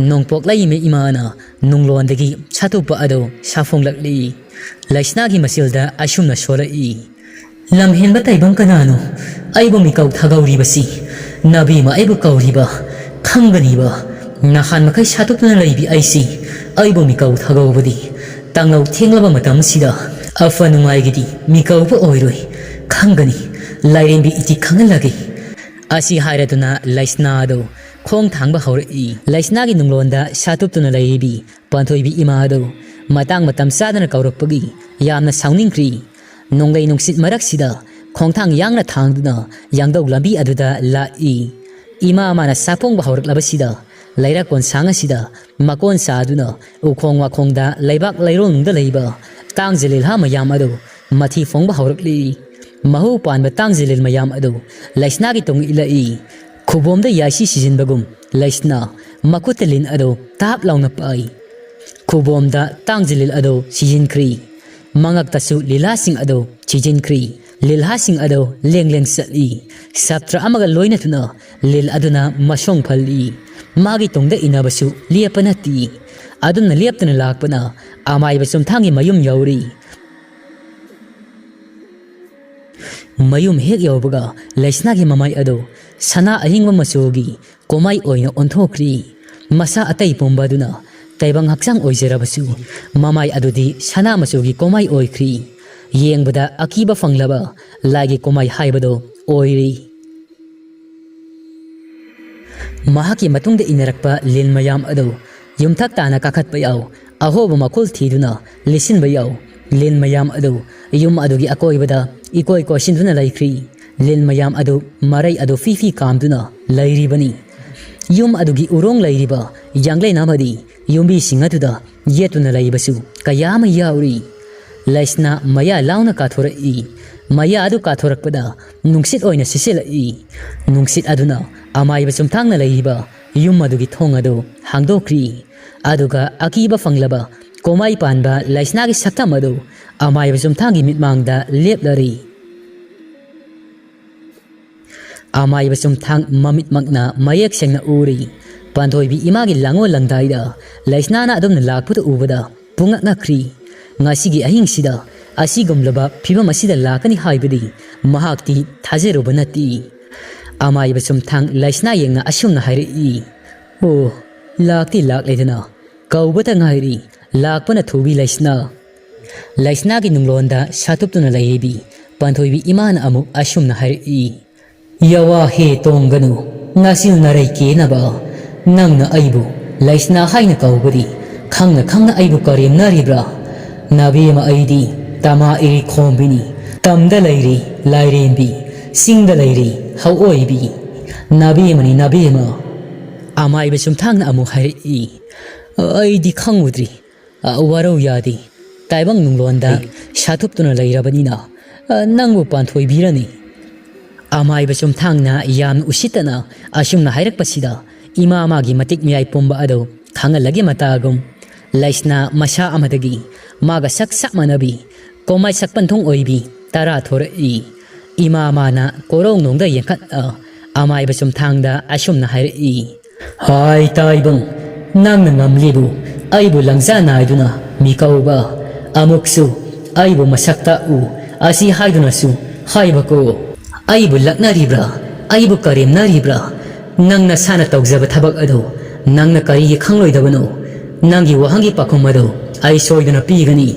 ꯅꯣꯡꯄꯣꯛ ꯂꯩꯃ ꯏꯃꯥꯅ ꯅꯨꯡꯂꯣꯟꯗꯒꯤ ꯁꯥꯇꯨꯞꯄ ꯑꯗꯨ ꯁꯥꯐꯣꯡꯂꯛꯂꯤ꯫ ꯂꯩꯁꯅꯥꯒꯤ ꯃꯆꯤꯜꯗ ꯑꯁꯨꯝꯅ ꯁꯣꯜꯂꯛꯏ꯫ "ꯂꯝꯍꯦꯟꯕ ꯇꯥꯏꯕꯪ ꯀꯅꯥꯅꯣ? ꯑꯩꯕꯨ ꯃꯤꯀꯧ ꯊꯥꯒꯧꯔꯤꯕꯁꯤ ꯅꯕꯦꯝꯃ ꯑꯩꯕꯨ ꯀꯧꯔꯤꯕ ꯈꯪꯒꯅꯤꯕ꯫ ꯅꯍꯥꯟ ꯃꯈꯩ ꯁꯥꯇꯨꯞꯇꯨꯅ ꯂꯩꯕꯤ ꯑꯩꯁꯤ ꯑꯩꯕꯨ ꯃꯤꯀꯧ ꯊꯥꯒꯧꯕꯗꯤ ꯇꯥꯡꯂꯧ ꯊꯦꯡꯂꯕ ꯃꯇꯝꯁꯤꯗ ꯑꯐ ꯅꯨꯡꯉꯥꯏꯒꯤꯗꯤ ꯃꯤꯀꯧꯕ ꯑꯣꯏꯔꯣꯏ꯫ ꯈꯪꯒꯅꯤ, ꯂꯥꯏꯔꯦꯝꯕꯤ ꯏꯇꯤ ꯈꯪꯍꯜꯂꯒꯦ"꯫ ꯑꯁꯤ ꯍꯥꯏꯔꯗꯨꯅ ꯂꯩꯁꯅꯥ ꯑꯗꯨ ꯈꯣꯡ ꯊꯥꯡꯕ ꯍꯧꯔꯛꯏ꯫ ꯂꯩꯁꯅꯥꯒꯤ ꯅꯨꯡꯂꯣꯟꯗ ꯁꯥꯇꯨꯞꯇꯨꯅ ꯂꯩꯔꯤꯕꯤ ꯄꯥꯟꯊꯣꯏꯕꯤ ꯏꯃꯥ ꯑꯗꯨ ꯃꯇꯥꯡ ꯃꯇꯝ ꯆꯥꯗꯅ ꯀꯧꯔꯛꯄꯒꯤ ꯌꯥꯝꯅ ꯁꯥꯎꯅꯤꯡꯈ꯭ꯔꯤ꯫ ꯅꯣꯡꯂꯩ ꯅꯨꯡꯁꯤꯠ ꯃꯔꯛꯁꯤꯗ ꯈꯣꯡꯊꯥꯡ ꯌꯥꯡꯅ ꯊꯥꯡꯗꯨꯅ ꯌꯥꯡꯗꯧ ꯂꯝꯕꯤ ꯑꯗꯨꯗ ꯂꯥꯛꯏ꯫ ꯏꯃꯥ ꯃꯥꯅ ꯁꯥꯐꯣꯡꯕ ꯍꯧꯔꯛꯂꯕꯁꯤꯗ ꯂꯩꯔꯛ ꯀꯣꯟꯁꯥꯡ ꯑꯁꯤꯗ ꯃꯀꯣꯟ ꯁꯥꯗꯨꯅ ꯎꯈꯣꯡ ꯋꯥꯈꯣꯡꯗ ꯂꯩꯕꯥꯛ ꯂꯩꯔꯣꯜꯅꯨꯡꯗ ꯂꯩꯕ ꯇꯥꯡꯖ ꯂꯤꯜꯍꯥ ꯃꯌꯥꯝ ꯑꯗꯨ ꯃꯊꯤ ꯐꯣꯡꯕ ꯍꯧꯔꯛꯂꯤ꯫ ꯃꯍꯨ ꯄꯥꯟꯕ ꯇꯥꯡꯖ ꯂꯤꯜ ꯃꯌꯥꯝ ꯑꯗꯨ ꯂꯩꯁꯅꯥꯒꯤ ꯇꯨꯡ ꯏꯜꯂꯛꯏ꯫ ꯈꯨꯕꯣꯝꯗ ꯌꯥꯏꯁꯤ ꯁꯤꯖꯤꯟꯕꯒꯨꯝ ꯂꯩꯁꯅꯥ ꯃꯈꯨꯠꯇ ꯂꯤꯟ ꯑꯗꯨ ꯇꯥꯞ ꯂꯥꯎꯅ ꯄꯥꯏ꯫ ꯈꯨꯕꯣꯝꯗ ꯇꯥꯡꯖ ꯂꯤꯜ ꯑꯗꯨ ꯁꯤꯖꯤꯟꯈ꯭ꯔꯤ꯫ ꯃꯉꯛꯇꯁꯨ ꯂꯤꯜꯍꯥꯁꯤꯡ ꯑꯗꯨ ꯁꯤꯖꯤꯟꯈ꯭ꯔꯤ꯫ ꯂꯤꯜꯍꯥꯁꯤꯡ ꯑꯗꯨ ꯂꯦꯡ ꯂꯦꯡ ꯆꯠꯂꯤ꯫ ꯁꯥꯇ꯭ꯔ ꯑꯃꯒ ꯂꯣꯏꯅꯗꯨꯅ ꯂꯤꯜ ꯑꯗꯨꯅ ꯃꯁꯣꯡ ꯐꯜꯂꯤ꯫ ꯃꯥꯒꯤ ꯇꯨꯡꯗ ꯏꯟꯅꯕꯁꯨ ꯂꯦꯞꯄ ꯅꯠꯇꯦ꯫ ꯑꯗꯨꯝꯅ ꯂꯦꯞꯇꯅ ꯂꯥꯛꯄꯅ ꯑꯃꯥꯏꯕ ꯆꯨꯝꯊꯥꯡꯒꯤ ꯃꯌꯨꯝ ꯌꯧꯔꯤ꯫ ꯃꯌꯨꯝ ꯍꯦꯛ ꯌꯧꯕꯒ ꯂꯩꯁꯅꯥꯒꯤ ꯃꯃꯥꯏ ꯑꯗꯨ ꯁꯅꯥ ꯑꯍꯤꯡꯕ ꯃꯆꯨꯒꯤ ꯀꯣꯃꯥꯏ ꯑꯣꯏꯅ ꯑꯣꯟꯊꯣꯛꯈ꯭ꯔꯤ꯫ ꯃꯁꯥ ꯑꯇꯩ ꯄꯨꯝꯕ ꯑꯗꯨꯅ ꯇꯥꯏꯕꯪ ꯍꯛꯆꯥꯡ ꯑꯣꯏꯖꯔꯕꯁꯨ ꯃꯃꯥꯏ ꯑꯗꯨꯗꯤ ꯁꯅꯥ ꯃꯆꯨꯒꯤ ꯀꯣꯃꯥꯏ ꯑꯣꯏꯈ꯭ꯔꯤ꯫ ꯌꯦꯡꯕꯗ ꯑꯀꯤꯕ ꯐꯪꯂꯕ ꯂꯥꯏꯒꯤ ꯀꯣꯃꯥꯏ ꯍꯥꯏꯕꯗꯣ ꯑꯣꯏꯔꯤ꯫ ꯃꯍꯥꯛꯀꯤ ꯃꯇꯨꯡꯗ ꯏꯟꯅꯔꯛꯄ ꯂꯤꯟ ꯃꯌꯥꯝ ꯑꯗꯨ ꯌꯨꯝꯊꯛ ꯇꯥꯅ ꯀꯥꯈꯠꯄ ꯌꯥꯎ, ꯑꯍꯣꯕ ꯃꯈꯨꯜ ꯊꯤꯗꯨꯅ ꯂꯤꯠꯁꯤꯟꯕ ꯌꯥꯎ꯫ ꯂꯤꯟ ꯃꯌꯥꯝ ꯑꯗꯨ ꯌꯨꯝ ꯑꯗꯨꯒꯤ ꯑꯀꯣꯏꯕꯗ ꯏꯀꯣꯏ ꯀꯣꯏꯁꯤꯟꯗꯨꯅ ꯂꯩꯈ꯭ꯔꯤ꯫ ꯂꯤꯟ ꯃꯌꯥꯝ ꯑꯗꯨ ꯃꯔꯩ ꯑꯗꯨ ꯐꯤ ꯐꯤ ꯀꯥꯝꯗꯨꯅ ꯂꯩꯔꯤꯕꯅꯤ꯫ ꯌꯨꯝ ꯑꯗꯨꯒꯤ ꯎꯔꯣꯡ ꯂꯩꯔꯤꯕ ꯌꯥꯡꯂꯦꯟ ꯑꯃꯗꯤ ꯌꯨꯝꯕꯤꯁꯤꯡ ꯑꯗꯨꯗ ꯌꯦꯠꯇꯨꯅ ꯂꯩꯕꯁꯨ ꯀꯌꯥ ꯑꯃ ꯌꯥꯎꯔꯤ꯫ ꯂꯩꯁꯅꯥ ꯃꯌꯥ ꯂꯥꯎꯅ ꯀꯥꯊꯣꯔꯛꯏ꯫ ꯃꯌꯥ ꯑꯗꯨ ꯀꯥꯊꯣꯔꯛꯄꯗ ꯅꯨꯡꯁꯤꯠ ꯑꯣꯏꯅ ꯁꯤꯠꯆꯤꯜꯂꯛꯏ꯫ ꯅꯨꯡꯁꯤꯠ ꯑꯗꯨꯅ ꯑꯃꯥꯏꯕ ꯆꯨꯝꯊꯥꯡꯅ ꯂꯩꯔꯤꯕ ꯌꯨꯝ ꯑꯗꯨꯒꯤ ꯊꯣꯡ ꯑꯗꯨ ꯍꯥꯡꯗꯣꯛꯈ꯭ꯔꯤ꯫ ꯑꯗꯨꯒ ꯑꯀꯤꯕ ꯐꯪꯂꯕ ꯀꯣꯃꯥꯏ ꯄꯥꯟꯕ ꯂꯩꯁꯅꯥꯒꯤ ꯁꯛꯇꯝ ꯑꯗꯨ ꯑꯃꯥꯏꯕ ꯆꯨꯝꯊꯥꯡꯒꯤ ꯃꯤꯠꯃꯥꯡꯗ ꯂꯦꯞꯂꯔꯤ꯫ ꯑꯃꯥꯏꯕ ꯆꯨꯝꯊꯥꯡ ꯃꯃꯤꯠꯃꯛꯅ ꯃꯌꯦꯛ ꯁꯦꯡꯅ ꯎꯔꯤ꯫ ꯄꯥꯟꯊꯣꯏꯕꯤ ꯏꯃꯥꯒꯤ ꯂꯥꯡꯑꯣꯜ ꯂꯪꯗꯥꯏꯗ ꯂꯩꯁꯅꯥꯅ ꯑꯗꯨꯝꯅ ꯂꯥꯛꯄꯗꯨ ꯎꯕꯗ ꯄꯨꯡꯉꯛ ꯉꯛꯈ꯭ꯔꯤ꯫ ꯉꯁꯤꯒꯤ ꯑꯍꯤꯡꯁꯤꯗ ꯑꯁꯤꯒꯨꯝꯂꯕ ꯐꯤꯕꯝ ꯑꯁꯤꯗ ꯂꯥꯛꯀꯅꯤ ꯍꯥꯏꯕꯗꯤ ꯃꯍꯥꯛꯇꯤ ꯊꯥꯖꯔꯨꯕ ꯅꯠꯇꯦ꯫ ꯑꯃꯥꯏꯕ ꯆꯨꯝꯊꯥꯡ ꯂꯩꯁꯅꯥ ꯌꯦꯡꯅ ꯑꯁꯨꯝꯅ ꯍꯥꯏꯔꯛꯏ, "ꯑꯣ, ꯂꯥꯛꯇꯤ ꯂꯥꯛꯂꯦꯗꯅ, ꯀꯧꯕꯇ ꯉꯥꯏꯔꯤ, ꯂꯥꯛꯄꯅ ꯊꯨꯕꯤ ꯂꯩꯁꯅꯥ꯫" ꯂꯩꯁꯅꯥꯒꯤ ꯅꯨꯡꯂꯣꯟꯗ ꯁꯥꯇꯨꯞꯇꯨꯅ ꯂꯩꯔꯤꯕꯤ ꯄꯥꯟꯊꯣꯏꯕꯤ ꯏꯃꯥꯅ ꯑꯃꯨꯛ ꯑꯁꯨꯝꯅ ꯍꯥꯏꯔꯛꯏ, "ꯌꯥꯋꯥ ꯍꯦ ꯇꯣꯡꯒꯅꯨ, ꯅꯆꯤꯜ ꯅꯔꯩ ꯀꯦꯅꯕ꯫ ꯅꯪꯅ ꯑꯩꯕꯨ ꯂꯩꯁꯅꯥ ꯍꯥꯏꯅ ꯀꯧꯕꯗꯤ ꯈꯪꯅ ꯈꯪꯅ ꯑꯩꯕꯨ ꯀꯔꯦꯝꯅꯔꯤꯕ꯭ꯔꯥ? ꯅꯕꯦꯝꯃ ꯑꯩꯗꯤ ꯇꯃꯥ ꯏꯔꯤ ꯈꯣꯝꯕꯤꯅꯤ, ꯇꯝꯗ ꯂꯩꯔꯤ ꯂꯥꯏꯔꯦꯝꯕꯤ, ꯆꯤꯡꯗ ꯂꯩꯔꯤ ꯍꯧꯑꯣꯏꯕꯤ꯫ ꯅꯕꯦꯝꯃꯅꯤ ꯅꯕꯦꯝꯃ꯫" ꯑꯃꯥꯏꯕ ꯆꯨꯝꯊꯥꯡꯅ ꯑꯃꯨꯛ ꯍꯥꯏꯔꯛꯏ, "ꯑꯩꯗꯤ ꯈꯪꯉꯨꯗ꯭ꯔꯤ꯫ ꯑ, ꯋꯥꯔꯧ ꯌꯥꯗꯦ꯫ ꯇꯥꯏꯕꯪ ꯅꯨꯡꯂꯣꯟꯗ ꯁꯥꯊꯨꯞꯇꯨꯅ ꯂꯩꯔꯕꯅꯤꯅ, ꯑ, ꯅꯪꯕꯨ ꯄꯥꯟꯊꯣꯏꯕꯤꯔꯅꯤ꯫" ꯑꯃꯥꯏꯕ ꯆꯨꯝꯊꯥꯡꯅ ꯌꯥꯝꯅ ꯎꯁꯤꯠꯇꯅ ꯑꯁꯨꯝꯅ ꯍꯥꯏꯔꯛꯄꯁꯤꯗ ꯏꯃꯥ ꯃꯥꯒꯤ ꯃꯇꯤꯛ ꯃꯌꯥꯏ ꯄꯨꯝꯕ ꯑꯗꯨ ꯈꯪꯍꯜꯂꯒꯦ ꯃꯇꯥꯒꯨꯝ꯫ ꯂꯩꯁꯅꯥ ꯃꯁꯥ ꯑꯃꯗꯒꯤ ꯃꯥꯒ ꯁꯛ ꯆꯞ ꯃꯥꯟꯅꯕꯤ ꯀꯣꯃꯥꯏ ꯁꯛꯄꯟꯊꯣꯡ ꯑꯣꯏꯕꯤ ꯇꯔꯥ ꯊꯣꯔꯛꯏ꯫ ꯏꯃꯥ ꯃꯥꯅ ꯀꯣꯔꯧꯅꯣꯡꯗ ꯌꯦꯡꯈꯠꯂ ꯑꯃꯥꯏꯕ ꯆꯨꯝꯊꯥꯡꯗ ꯑꯁꯨꯝꯅ ꯍꯥꯏꯔꯛꯏ, "ꯍꯥꯏ ꯇꯥꯏꯕꯪ, ꯅꯪꯅ ꯉꯝꯂꯤꯕꯨ ꯑꯩꯕꯨ ꯂꯪꯖꯥ ꯅꯥꯏꯗꯨꯅ ꯃꯤꯀꯧꯕ, ꯑꯃꯨꯛꯁꯨ ꯑꯩꯕꯨ ꯃꯁꯛ ꯇꯥꯛꯎ ꯑꯁꯤ ꯍꯥꯏꯗꯨꯅꯁꯨ ꯍꯥꯏꯕꯀꯣ꯫ ꯑꯩꯕꯨ ꯂꯛꯅꯔꯤꯕ꯭ꯔꯥ? ꯑꯩꯕꯨ ꯀꯔꯦꯝꯅꯔꯤꯕ꯭ꯔꯥ? ꯅꯪ ꯅꯁꯥꯅ ꯇꯧꯖꯕ ꯊꯕꯛ ꯑꯗꯨ ꯅꯪꯅ ꯀꯔꯤꯒꯤ ꯈꯪꯂꯣꯏꯗꯕꯅꯣ? ꯅꯪꯒꯤ ꯋꯥꯍꯪꯒꯤ ꯄꯥꯎꯈꯨꯝ ꯑꯗꯨ ꯑꯩ ꯁꯣꯏꯗꯅ ꯄꯤꯒꯅꯤ꯫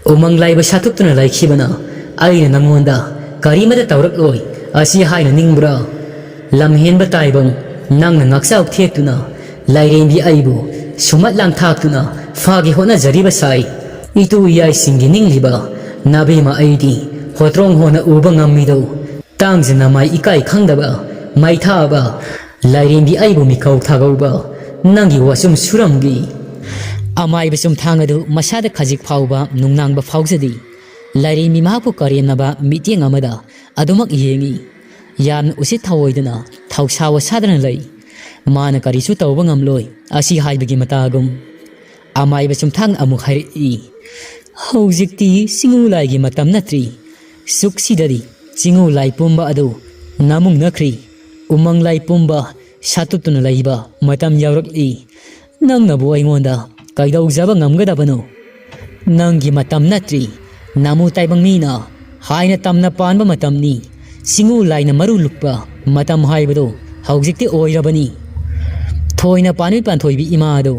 ꯎꯃꯪ ꯂꯥꯏꯕ ꯁꯥꯊꯨꯞꯇꯨꯅ ꯂꯩꯈꯤꯕꯅ ꯑꯩꯅ ꯅꯪꯉꯣꯟꯗ ꯀꯔꯤꯃꯇ ꯇꯧꯔꯛꯂꯣꯏ ꯑꯁꯤ ꯍꯥꯏꯅ ꯅꯤꯡꯕ꯭ꯔꯥ? ꯂꯝꯍꯦꯟꯕ ꯇꯥꯏꯕꯪ, ꯅꯪꯅ ꯉꯥꯛꯆꯥꯎ ꯊꯦꯛꯇꯨꯅ ꯂꯥꯏꯔꯦꯝꯕꯤ ꯑꯩꯕꯨ ꯁꯨꯝꯍꯠ ꯂꯥꯡꯊꯥꯛꯇꯨꯅ ꯐꯥꯒꯦ ꯍꯣꯠꯅꯖꯔꯤꯕ ꯁꯥꯏ꯫ ꯏꯇꯨ ꯏꯌꯥꯏꯁꯤꯡꯒꯤ ꯅꯤꯡꯂꯤꯕ ꯅꯥꯕꯦꯝꯃ ꯑꯩꯗꯤ ꯍꯣꯇ꯭ꯔꯣꯡ ꯍꯣꯅ ꯎꯕ ꯉꯝꯃꯤꯗꯣ꯫ ꯇꯥꯡꯖ ꯅꯃꯥꯏ ꯏꯀꯥꯏ ꯈꯪꯗꯕ ꯃꯩꯊꯥꯕ ꯂꯥꯏꯔꯦꯝꯕꯤ ꯑꯩꯕꯨ ꯃꯤꯈꯧ ꯊꯥꯒꯧꯕ, ꯅꯪꯒꯤ ꯋꯥꯆꯨꯝ ꯁꯨꯔꯝꯒꯤ꯫ ꯑꯃꯥꯏꯕ ꯆꯨꯝꯊꯥꯡ ꯑꯗꯨ ꯃꯁꯥꯗ ꯈꯖꯤꯛ ꯐꯥꯎꯕ ꯅꯨꯡꯅꯥꯡꯕ ꯐꯥꯎꯖꯗꯦ꯫ ꯂꯥꯏꯔꯦꯝꯕꯤ ꯃꯍꯥꯛꯄꯨ ꯀꯔꯦꯝꯅꯕ ꯃꯤꯠꯌꯦꯡ ꯑꯃꯗ ꯑꯗꯨꯃꯛ ꯌꯦꯡꯏ꯫ ꯌꯥꯝꯅ ꯎꯁꯤꯠ ꯊꯑꯣꯏꯗꯅ ꯊꯧꯁꯥ ꯋꯥꯁꯥꯗꯅ ꯂꯩ꯫ ꯃꯥꯅ ꯀꯔꯤꯁꯨ ꯇꯧꯕ ꯉꯝꯂꯣꯏ ꯑꯁꯤ ꯍꯥꯏꯕꯒꯤ ꯃꯇꯥꯒꯨꯝ꯫ ꯑꯃꯥꯏꯕ ꯆꯨꯝꯊꯥꯡꯅ ꯑꯃꯨꯛ ꯍꯥꯏꯔꯛꯏ, "ꯍꯧꯖꯤꯛꯇꯤ ꯆꯤꯡꯉꯨ ꯂꯥꯏꯒꯤ ꯃꯇꯝ ꯅꯠꯇ꯭ꯔꯤ꯫ ꯁꯨꯛꯁꯤꯗꯗꯤ ꯆꯤꯡꯉꯨ ꯂꯥꯏ ꯄꯨꯝꯕ ꯑꯗꯨ ꯅꯃꯨꯡꯅꯈ꯭ꯔꯤ꯫ ꯎꯃꯪ ꯂꯥꯏ ꯄꯨꯝꯕ ꯁꯥꯠꯇꯨꯠꯇꯨꯅ ꯂꯩꯕ ꯃꯇꯝ ꯌꯧꯔꯛꯂꯤ꯫ ꯅꯪꯅꯕꯨ ꯑꯩꯉꯣꯟꯗ ꯀꯩꯗꯧꯖꯕ ꯉꯝꯒꯗꯕꯅꯣ? ꯅꯪꯒꯤ ꯃꯇꯝ ꯅꯠꯇ꯭ꯔꯤ꯫ ꯅꯃꯨ ꯇꯥꯏꯕꯪ ꯃꯤꯅ ꯍꯥꯏꯅ ꯇꯝꯅ ꯄꯥꯟꯕ ꯃꯇꯝꯅꯤ꯫ ꯆꯤꯡꯉꯨ ꯂꯥꯏꯅ ꯃꯔꯨ ꯂꯨꯛꯄ ꯃꯇꯝ ꯍꯥꯏꯕꯗꯨ ꯍꯧꯖꯤꯛꯇꯤ ꯑꯣꯏꯔꯕꯅꯤ꯫" ꯊꯣꯏꯅ ꯄꯥꯟꯕꯤ ꯄꯥꯟꯊꯣꯏꯕꯤ ꯏꯃꯥ ꯑꯗꯨ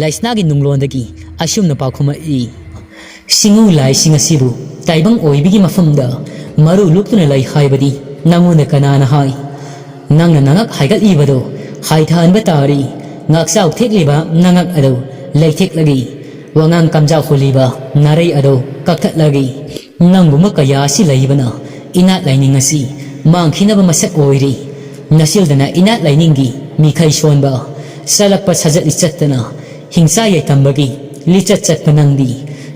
ꯂꯩꯁꯅꯥꯒꯤ ꯅꯨꯡꯂꯣꯟꯗꯒꯤ ꯑꯁꯨꯝꯅ ꯄꯥꯎꯈꯨꯝꯃꯛꯏ, "ꯆꯤꯡꯉꯨ ꯂꯥꯏꯁꯤꯡ ꯑꯁꯤꯕꯨ ꯇꯥꯏꯕꯪ ꯑꯣꯏꯕꯒꯤ ꯃꯐꯝꯗ ꯃꯔꯨ ꯂꯨꯛꯇꯨꯅ ꯂꯩ ꯍꯥꯏꯕꯗꯤ ꯅꯪꯉꯣꯟꯗ ꯀꯅꯥꯅ ꯍꯥꯏ? ꯅꯪꯅ ꯅꯉꯛ ꯍꯥꯏꯒꯠꯂꯤꯕꯗꯨ ꯍꯥꯏꯊꯍꯟꯕ ꯇꯥꯔꯤ꯫ ꯉꯥꯛꯆꯥꯎ ꯊꯦꯛꯂꯤꯕ ꯅꯉꯛ ꯑꯗꯨ ꯂꯩꯊꯦꯛꯂꯒꯦ꯫ ꯋꯥꯉꯥꯡ ꯀꯝꯖꯥꯎ ꯍꯨꯜꯂꯤꯕ ꯅꯥꯔꯩ ꯑꯗꯨ ꯀꯛꯊꯠꯂꯒꯦ꯫ ꯅꯪꯒꯨꯝꯕ ꯀꯌꯥ ꯑꯁꯤ ꯂꯩꯕꯅ ꯏꯅꯥꯠ ꯂꯥꯏꯅꯤꯡ ꯑꯁꯤ ꯃꯥꯡꯈꯤꯅꯕ ꯃꯁꯛ ꯑꯣꯏꯔꯤ꯫ ꯅꯆꯤꯜꯗꯅ ꯏꯅꯥꯠ ꯂꯥꯏꯅꯤꯡꯒꯤ ꯃꯤꯈꯩ ꯁꯣꯟꯕ, ꯆꯠꯂꯛꯄ ꯁꯥꯖꯠ ꯂꯤꯆꯠꯇꯅ ꯍꯤꯡꯆꯥ ꯌꯥꯏꯇꯝꯕꯒꯤ ꯂꯤꯆꯠ ꯆꯠꯄ ꯅꯪꯗꯤ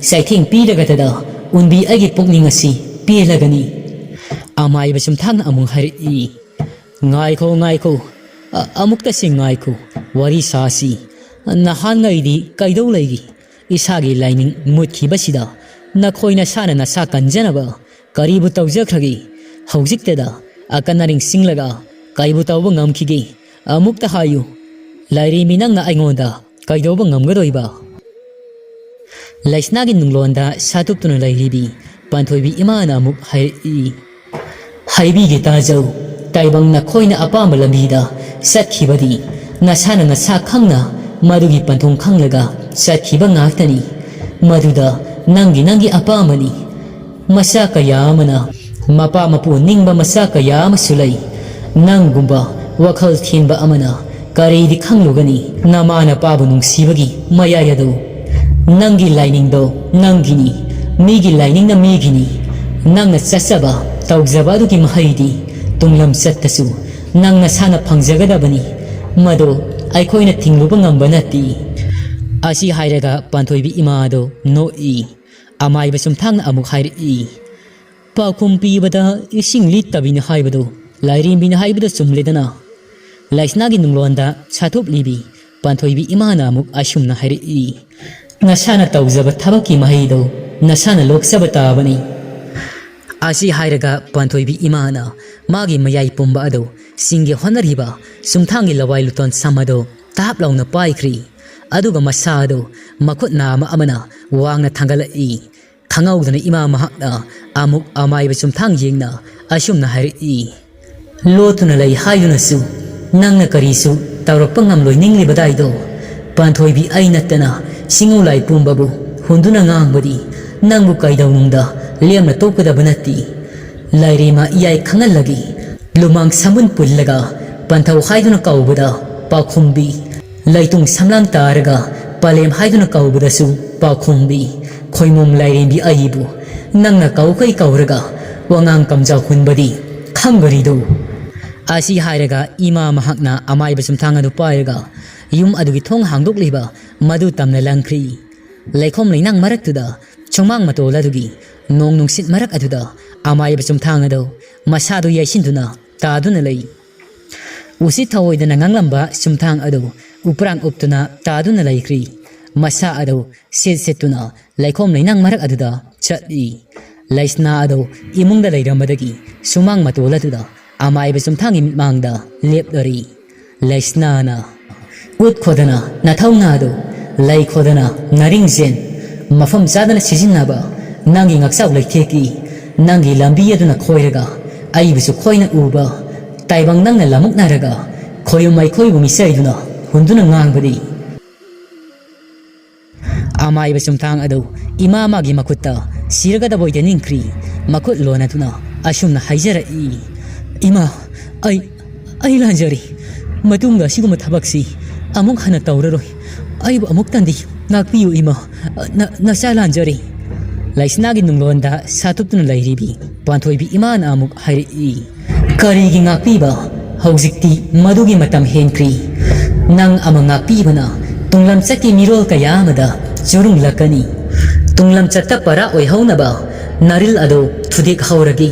ꯆꯩꯊꯦꯡ ꯄꯤꯔꯒꯗꯗ ꯎꯟꯕꯤ ꯑꯩꯒꯤ ꯄꯨꯛꯅꯤꯡ ꯑꯁꯤ ꯄꯦꯜꯂꯒꯅꯤ꯫" ꯑꯃꯥꯏꯕ ꯆꯨꯝꯊꯥꯡꯅ ꯑꯃꯨꯛ ꯍꯥꯏꯔꯛꯏ, "ꯉꯥꯏꯈꯣ, ꯉꯥꯏꯈꯣ, ꯑ-, ꯑꯃꯨꯛꯇꯁꯤ ꯉꯥꯏꯈꯣ, ꯋꯥꯔꯤ ꯁꯥꯁꯤ꯫ ꯅꯍꯥꯟꯉꯩꯗꯤ ꯀꯩꯗꯧ ꯂꯩꯒꯦ? ꯏꯁꯥꯒꯤ ꯂꯥꯏꯅꯤꯡ ꯃꯨꯠꯈꯤꯕꯁꯤꯗ ꯅꯈꯣꯏ ꯅꯁꯥꯅ ꯅꯁꯥ ꯀꯟꯖꯅꯕ ꯀꯔꯤꯕꯨ ꯇꯧꯖꯈ꯭ꯔꯒꯦ? ꯍꯧꯖꯤꯛꯇꯗ ꯑꯀꯟ ꯑꯔꯤꯡ ꯆꯤꯡꯂꯒ ꯀꯩꯕꯨ ꯇꯧꯕ ꯉꯝꯈꯤꯒꯦ? ꯑꯃꯨꯛꯇ ꯍꯥꯏꯌꯨ꯫ ꯂꯥꯏꯔꯦꯝꯕꯤ ꯅꯪꯅ ꯑꯩꯉꯣꯟꯗ ꯀꯩꯗꯧꯕ ꯉꯝꯒꯗꯣꯏꯕ?" ꯂꯩꯁꯅꯥꯒꯤ ꯅꯨꯡꯂꯣꯟꯗ ꯁꯥꯇꯨꯞꯇꯨꯅ ꯂꯩꯔꯤꯕꯤ ꯄꯥꯟꯊꯣꯏꯕꯤ ꯏꯃꯥꯅ ꯑꯃꯨꯛ ꯍꯥꯏꯔꯛꯏ, "ꯍꯥꯏꯕꯤꯒꯦ ꯇꯥꯖꯧ, ꯇꯥꯏꯕꯪ ꯅꯈꯣꯏꯅ ꯑꯄꯥꯝꯕ ꯂꯝꯕꯤꯗ ꯆꯠꯈꯤꯕꯗꯤ ꯅꯁꯥꯅ ꯅꯁꯥ ꯈꯪꯅ ꯃꯗꯨꯒꯤ ꯄꯟꯊꯨꯡ ꯈꯪꯂꯒ ꯆꯠꯈꯤꯕ ꯉꯥꯛꯇꯅꯤ꯫ ꯃꯗꯨꯗ ꯅꯪꯒꯤ ꯅꯪꯒꯤ ꯑꯄꯥꯝꯕꯅꯤ꯫ ꯃꯆꯥ ꯀꯌꯥ ꯑꯃꯅ ꯃꯄꯥ ꯃꯄꯨ ꯅꯤꯡꯕ ꯃꯆꯥ ꯀꯌꯥ ꯑꯃꯁꯨ ꯂꯩ꯫ ꯅꯪꯒꯨꯝꯕ ꯋꯥꯈꯜ ꯊꯤꯟꯕ ꯑꯃꯅ ꯀꯔꯤꯗꯤ ꯈꯪꯂꯨꯒꯅꯤ? ꯅꯃꯥ ꯅꯄꯥꯕꯨ ꯅꯨꯡꯁꯤꯕꯒꯤ ꯃꯌꯥꯏ ꯑꯗꯨ ꯅꯪꯒꯤ ꯂꯥꯏꯅꯤꯡꯗꯣ ꯅꯪꯒꯤꯅꯤ, ꯃꯤꯒꯤ ꯂꯥꯏꯅꯤꯡꯅ ꯃꯤꯒꯤꯅꯤ꯫ ꯅꯪꯅ ꯆꯠꯆꯕ ꯇꯧꯖꯕ ꯑꯗꯨꯒꯤ ꯃꯍꯩꯗꯤ ꯇꯨꯡꯂꯝ ꯆꯠꯇꯁꯨ "ꯅꯪ ꯅꯁꯥꯅ ꯐꯪꯖꯒꯗꯕꯅꯤ, ꯃꯗꯨ ꯑꯩꯈꯣꯏꯅ ꯊꯤꯡꯂꯨꯕ ꯉꯝꯕ ꯅꯠꯇꯦ"꯫ ꯑꯁꯤ ꯍꯥꯏꯔꯒ ꯄꯥꯟꯊꯣꯏꯕꯤ ꯏꯃꯥ ꯑꯗꯨ ꯅꯣꯛꯏ꯫ ꯑꯃꯥꯏꯕ ꯆꯨꯝꯊꯥꯡꯅ ꯑꯃꯨꯛ ꯍꯥꯏꯔꯛꯏ, "ꯄꯥꯎꯈꯨꯝ ꯄꯤꯕꯗ ꯏꯁꯤꯡ ꯂꯤꯠꯇꯕꯤꯅꯤ ꯍꯥꯏꯕꯗꯨ ꯂꯥꯏꯔꯦꯝꯕꯤꯅ ꯍꯥꯏꯕꯗ ꯆꯨꯝꯂꯦꯗꯅ"꯫ ꯂꯩꯁꯅꯥꯒꯤ ꯅꯨꯡꯂꯣꯟꯗ ꯁꯥꯊꯨꯞꯂꯤꯕꯤ ꯄꯥꯟꯊꯣꯏꯕꯤ ꯏꯃꯥꯅ ꯑꯃꯨꯛ ꯑꯁꯨꯝꯅ ꯍꯥꯏꯔꯛꯏ, "ꯅꯁꯥꯅ ꯇꯧꯖꯕ ꯊꯕꯛꯀꯤ ꯃꯍꯩꯗꯨ ꯅꯁꯥꯅ ꯂꯣꯛꯆꯕ ꯇꯥꯕꯅꯤ"꯫ ꯑꯁꯤ ꯍꯥꯏꯔꯒ ꯄꯥꯟꯊꯣꯏꯕꯤ ꯏꯃꯥꯅ ꯃꯥꯒꯤ ꯃꯌꯥꯏ ꯄꯨꯝꯕ ꯑꯗꯨ ꯆꯤꯡꯒꯦ ꯍꯣꯠꯅꯔꯤꯕ ꯆꯨꯝꯊꯥꯡꯒꯤ ꯂꯋꯥꯏ ꯂꯨꯇꯣꯟ ꯁꯝ ꯑꯗꯨ ꯇꯥꯞ ꯂꯥꯎꯅ ꯄꯥꯏꯈ꯭ꯔꯤ꯫ ꯑꯗꯨꯒ ꯃꯁꯥ ꯑꯗꯨ ꯃꯈꯨꯠ ꯅꯥꯝꯃ ꯑꯃꯅ ꯋꯥꯡꯅ ꯊꯥꯡꯒꯠꯂꯛꯏ꯫ ꯈꯪꯍꯧꯗꯅ ꯏꯃꯥ ꯃꯍꯥꯛꯅ ꯑꯃꯨꯛ ꯑꯃꯥꯏꯕ ꯆꯨꯝꯊꯥꯡ ꯌꯦꯡꯅ ꯑꯁꯨꯝꯅ ꯍꯥꯏꯔꯛꯏ, "ꯂꯣꯠꯇꯨꯅ ꯂꯩ ꯍꯥꯏꯗꯨꯅꯁꯨ ꯅꯪꯅ ꯀꯔꯤꯁꯨ ꯇꯧꯔꯛꯄ ꯉꯝꯂꯣꯏ ꯅꯤꯡꯂꯤꯕꯗꯥꯏꯗꯣ? ꯄꯥꯟꯊꯣꯏꯕꯤ ꯑꯩ ꯅꯠꯇꯅ ꯆꯤꯡꯉꯨ ꯂꯥꯏ ꯄꯨꯝꯕꯕꯨ ꯍꯨꯟꯗꯨꯅ ꯉꯥꯡꯕꯗꯤ ꯅꯪꯕꯨ ꯀꯩꯗꯧꯅꯨꯡꯗ ꯂꯦꯝꯅ ꯇꯣꯛꯀꯗꯕ ꯅꯠꯇꯦ꯫ ꯂꯥꯏꯔꯦꯝꯃ ꯏꯌꯥꯏ ꯈꯪꯍꯜꯂꯒꯦ, ꯂꯨꯃꯥꯡ ꯁꯝꯕꯨꯟ ꯄꯨꯜꯂꯒ ꯄꯟꯊꯧ ꯍꯥꯏꯗꯨꯅ ꯀꯧꯕꯗ ꯄꯥꯎꯈꯨꯝꯕꯤ, ꯂꯩꯇꯨꯡ ꯁꯝꯂꯥꯡ ꯇꯥꯔꯒ ꯄꯂꯦꯝ ꯍꯥꯏꯗꯨꯅ ꯀꯧꯕꯗꯁꯨ ꯄꯥꯎꯈꯨꯝꯕꯤ, ꯈꯣꯏꯃꯣꯝ ꯂꯥꯏꯔꯦꯝꯕꯤ ꯑꯩꯕꯨ ꯅꯪꯅ ꯀꯧꯈꯩ ꯀꯧꯔꯒ ꯋꯥꯉꯥꯡ ꯀꯝꯖꯥꯎ ꯍꯨꯟꯕꯗꯤ ꯈꯪꯒꯅꯤꯗꯨ"꯫ ꯑꯁꯤ ꯍꯥꯏꯔꯒ ꯏꯃꯥ ꯃꯍꯥꯛꯅ ꯑꯃꯥꯏꯕ ꯆꯨꯝꯊꯥꯡ ꯑꯗꯨ ꯄꯥꯏꯔꯒ ꯌꯨꯝ ꯑꯗꯨꯒꯤ ꯊꯣꯡ ꯍꯥꯡꯗꯣꯛꯂꯤꯕ ꯃꯗꯨ ꯇꯝꯅ ꯂꯪꯈ꯭ꯔꯤ꯫ ꯂꯩꯈꯣꯝ ꯂꯩꯅꯥꯡ ꯃꯔꯛꯇꯨꯗ ꯁꯨꯃꯥꯡ ꯃꯇꯣꯜ ꯑꯗꯨꯒꯤ ꯅꯣꯡ ꯅꯨꯡꯁꯤꯠ ꯃꯔꯛ ꯑꯗꯨꯗ ꯑꯃꯥꯏꯕ ꯆꯨꯝꯊꯥꯡ ꯑꯗꯨ ꯃꯁꯥꯗꯨ ꯌꯩꯁꯤꯟꯗꯨꯅ ꯇꯥꯗꯨꯅ ꯂꯩ꯫ ꯎꯁꯤꯠ ꯊꯑꯣꯏꯗꯅ ꯉꯥꯡꯂꯝꯕ ꯆꯨꯝꯊꯥꯡ ꯑꯗꯨ ꯎꯄ꯭ꯔꯥꯡ ꯎꯞꯇꯨꯅ ꯇꯥꯗꯨꯅ ꯂꯩꯈ꯭ꯔꯤ꯫ ꯃꯁꯥ ꯑꯗꯨ ꯁꯤꯠ ꯁꯤꯠꯇꯨꯅ ꯂꯩꯈꯣꯝ ꯂꯩꯅꯥꯡ ꯃꯔꯛ ꯑꯗꯨꯗ ꯆꯠꯂꯤ꯫ ꯂꯩꯁꯅꯥ ꯑꯗꯨ ꯏꯃꯨꯡꯗ ꯂꯩꯔꯝꯕꯗꯒꯤ ꯁꯨꯃꯥꯡ ꯃꯇꯣꯜ ꯑꯗꯨꯗ ꯑꯃꯥꯏꯕ ꯆꯨꯝꯊꯥꯡꯒꯤ ꯃꯤꯠꯃꯥꯡꯗ ꯂꯦꯞꯂꯔꯤ꯫ ꯂꯩꯁꯅꯥꯅ, "ꯎꯠꯈꯣꯗꯅ ꯅꯊꯧꯅꯥꯗꯨ, ꯂꯩꯈꯣꯗꯅ ꯅꯔꯤꯡꯖꯦꯜ, ꯃꯐꯝ ꯆꯥꯗꯅ ꯁꯤꯖꯤꯟꯅꯕ ꯅꯪꯒꯤ ꯉꯛꯆꯥꯎ ꯂꯩꯊꯦꯛꯀꯤ, ꯅꯪꯒꯤ ꯂꯝꯕꯤ ꯑꯗꯨꯅ ꯈꯣꯏꯔꯒ ꯑꯩꯕꯨꯁꯨ ꯈꯣꯏꯅ ꯎꯕ, ꯇꯥꯏꯕꯪ ꯅꯪꯅ ꯂꯥꯃꯨꯛꯅꯔꯒ ꯈꯣꯌꯨꯝ ꯑꯩꯈꯣꯏꯕꯨ ꯃꯤꯆꯩꯗꯨꯅ ꯍꯨꯟꯗꯨꯅ ꯉꯥꯡꯕꯗꯤ"꯫ ꯑꯃꯥꯏꯕ ꯆꯨꯝꯊꯥꯡ ꯑꯗꯨ ꯏꯃꯥ ꯃꯥꯒꯤ ꯃꯈꯨꯠꯇ ꯁꯤꯔꯒꯗꯕ ꯑꯣꯏꯗ ꯅꯤꯡꯈ꯭ꯔꯤ꯫ ꯃꯈꯨꯠ ꯂꯣꯟꯅꯗꯨꯅ ꯑꯁꯨꯝꯅ ꯍꯥꯏꯖꯔꯛꯏ, "ꯏꯃꯥ, ꯑꯩ, ꯑꯩ ꯂꯥꯟꯖꯔꯦ꯫ ꯃꯇꯨꯡꯗ ꯑꯁꯤꯒꯨꯝꯕ ꯊꯕꯛꯁꯤ ꯑꯃꯨꯛ ꯍꯟꯅ ꯇꯧꯔꯔꯣꯏ꯫ ꯑꯩꯕꯨ ꯑꯃꯨꯛꯇꯪꯗꯤ ꯉꯥꯛꯄꯤꯌꯨ ꯏꯃꯥ꯫ ꯅ-, ꯅꯆꯥ ꯂꯥꯟꯖꯔꯦ"꯫ ꯂꯩꯁꯅꯥꯒꯤ ꯅꯨꯡꯂꯣꯟꯗ ꯁꯥꯇꯨꯞꯇꯨꯅ ꯂꯩꯔꯤꯕꯤ ꯄꯥꯟꯊꯣꯏꯕꯤ ꯏꯃꯥꯅ ꯑꯃꯨꯛ ꯍꯥꯏꯔꯛꯏ, "ꯀꯔꯤꯒꯤ ꯉꯥꯛꯄꯤꯕ? ꯍꯧꯖꯤꯛꯇꯤ ꯃꯗꯨꯒꯤ ꯃꯇꯝ ꯍꯦꯟꯈ꯭ꯔꯤ꯫ ꯅꯪ ꯑꯃ ꯉꯥꯛꯄꯤꯕꯅ ꯇꯨꯡꯂꯝꯆꯠꯀꯤ ꯃꯤꯔꯣꯜ ꯀꯌꯥ ꯑꯃꯗ ꯆꯨꯔꯨꯡꯂꯛꯀꯅꯤ꯫ ꯇꯨꯡꯂꯝꯆꯠꯇ ꯄꯔꯥ ꯑꯣꯏꯍꯧꯅꯕ ꯅꯥꯔꯤꯜ ꯑꯗꯨ ꯊꯨꯗꯦꯛꯍꯧꯔꯒꯦ꯫"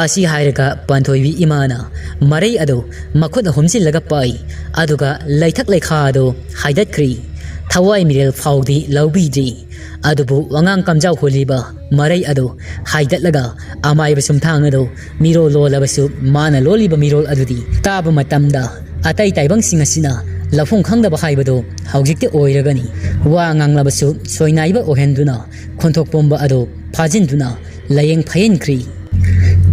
ꯑꯁꯤ ꯍꯥꯏꯔꯒ ꯄꯥꯟꯊꯣꯏꯕꯤ ꯏꯃꯥꯅ ꯃꯔꯩ ꯑꯗꯨ ꯃꯈꯨꯠꯅ ꯍꯨꯝꯖꯤꯜꯂꯒ ꯄꯥꯏ꯫ ꯑꯗꯨꯒ ꯂꯩꯊꯛ ꯂꯩꯈꯥ ꯑꯗꯨ ꯍꯥꯏꯗꯠꯈ꯭ꯔꯤ꯫ ꯊꯋꯥꯏ ꯃꯤꯔꯦꯜ ꯐꯥꯎꯗꯤ ꯂꯧꯕꯤꯗ꯭ꯔꯤ꯫ ꯑꯗꯨꯕꯨ ꯋꯥꯉꯥꯡ ꯀꯝꯖꯥꯎ ꯍꯨꯜꯂꯤꯕ ꯃꯔꯩ ꯑꯗꯨ ꯍꯥꯏꯗꯠꯂꯒ ꯑꯃꯥꯏꯕ ꯁꯨꯝꯊꯥꯡ ꯑꯗꯨ ꯃꯤꯔꯣꯜ ꯂꯣꯜꯂꯕꯁꯨ, ꯃꯥꯅ ꯂꯣꯜꯂꯤꯕ ꯃꯤꯔꯣꯜ ꯑꯗꯨꯗꯤ ꯇꯥꯕ ꯃꯇꯝꯗ ꯑꯇꯩ ꯇꯥꯏꯕꯪꯁꯤꯡ ꯑꯁꯤꯅ ꯂꯧꯐꯝ ꯈꯪꯗꯕ ꯍꯥꯏꯕꯗꯨ ꯍꯧꯖꯤꯛꯇꯤ ꯑꯣꯏꯔꯒꯅꯤ꯫ ꯋꯥ ꯉꯥꯡꯂꯕꯁꯨ ꯁꯣꯏꯅꯥꯏꯕ ꯑꯣꯏꯍꯟꯗꯨꯅ ꯈꯣꯟꯊꯣꯛ ꯄꯨꯝꯕ ꯑꯗꯨ ꯐꯥꯖꯤꯟꯗꯨꯅ ꯂꯥꯌꯦꯡ ꯐꯩꯍꯟꯈ꯭ꯔꯤ꯫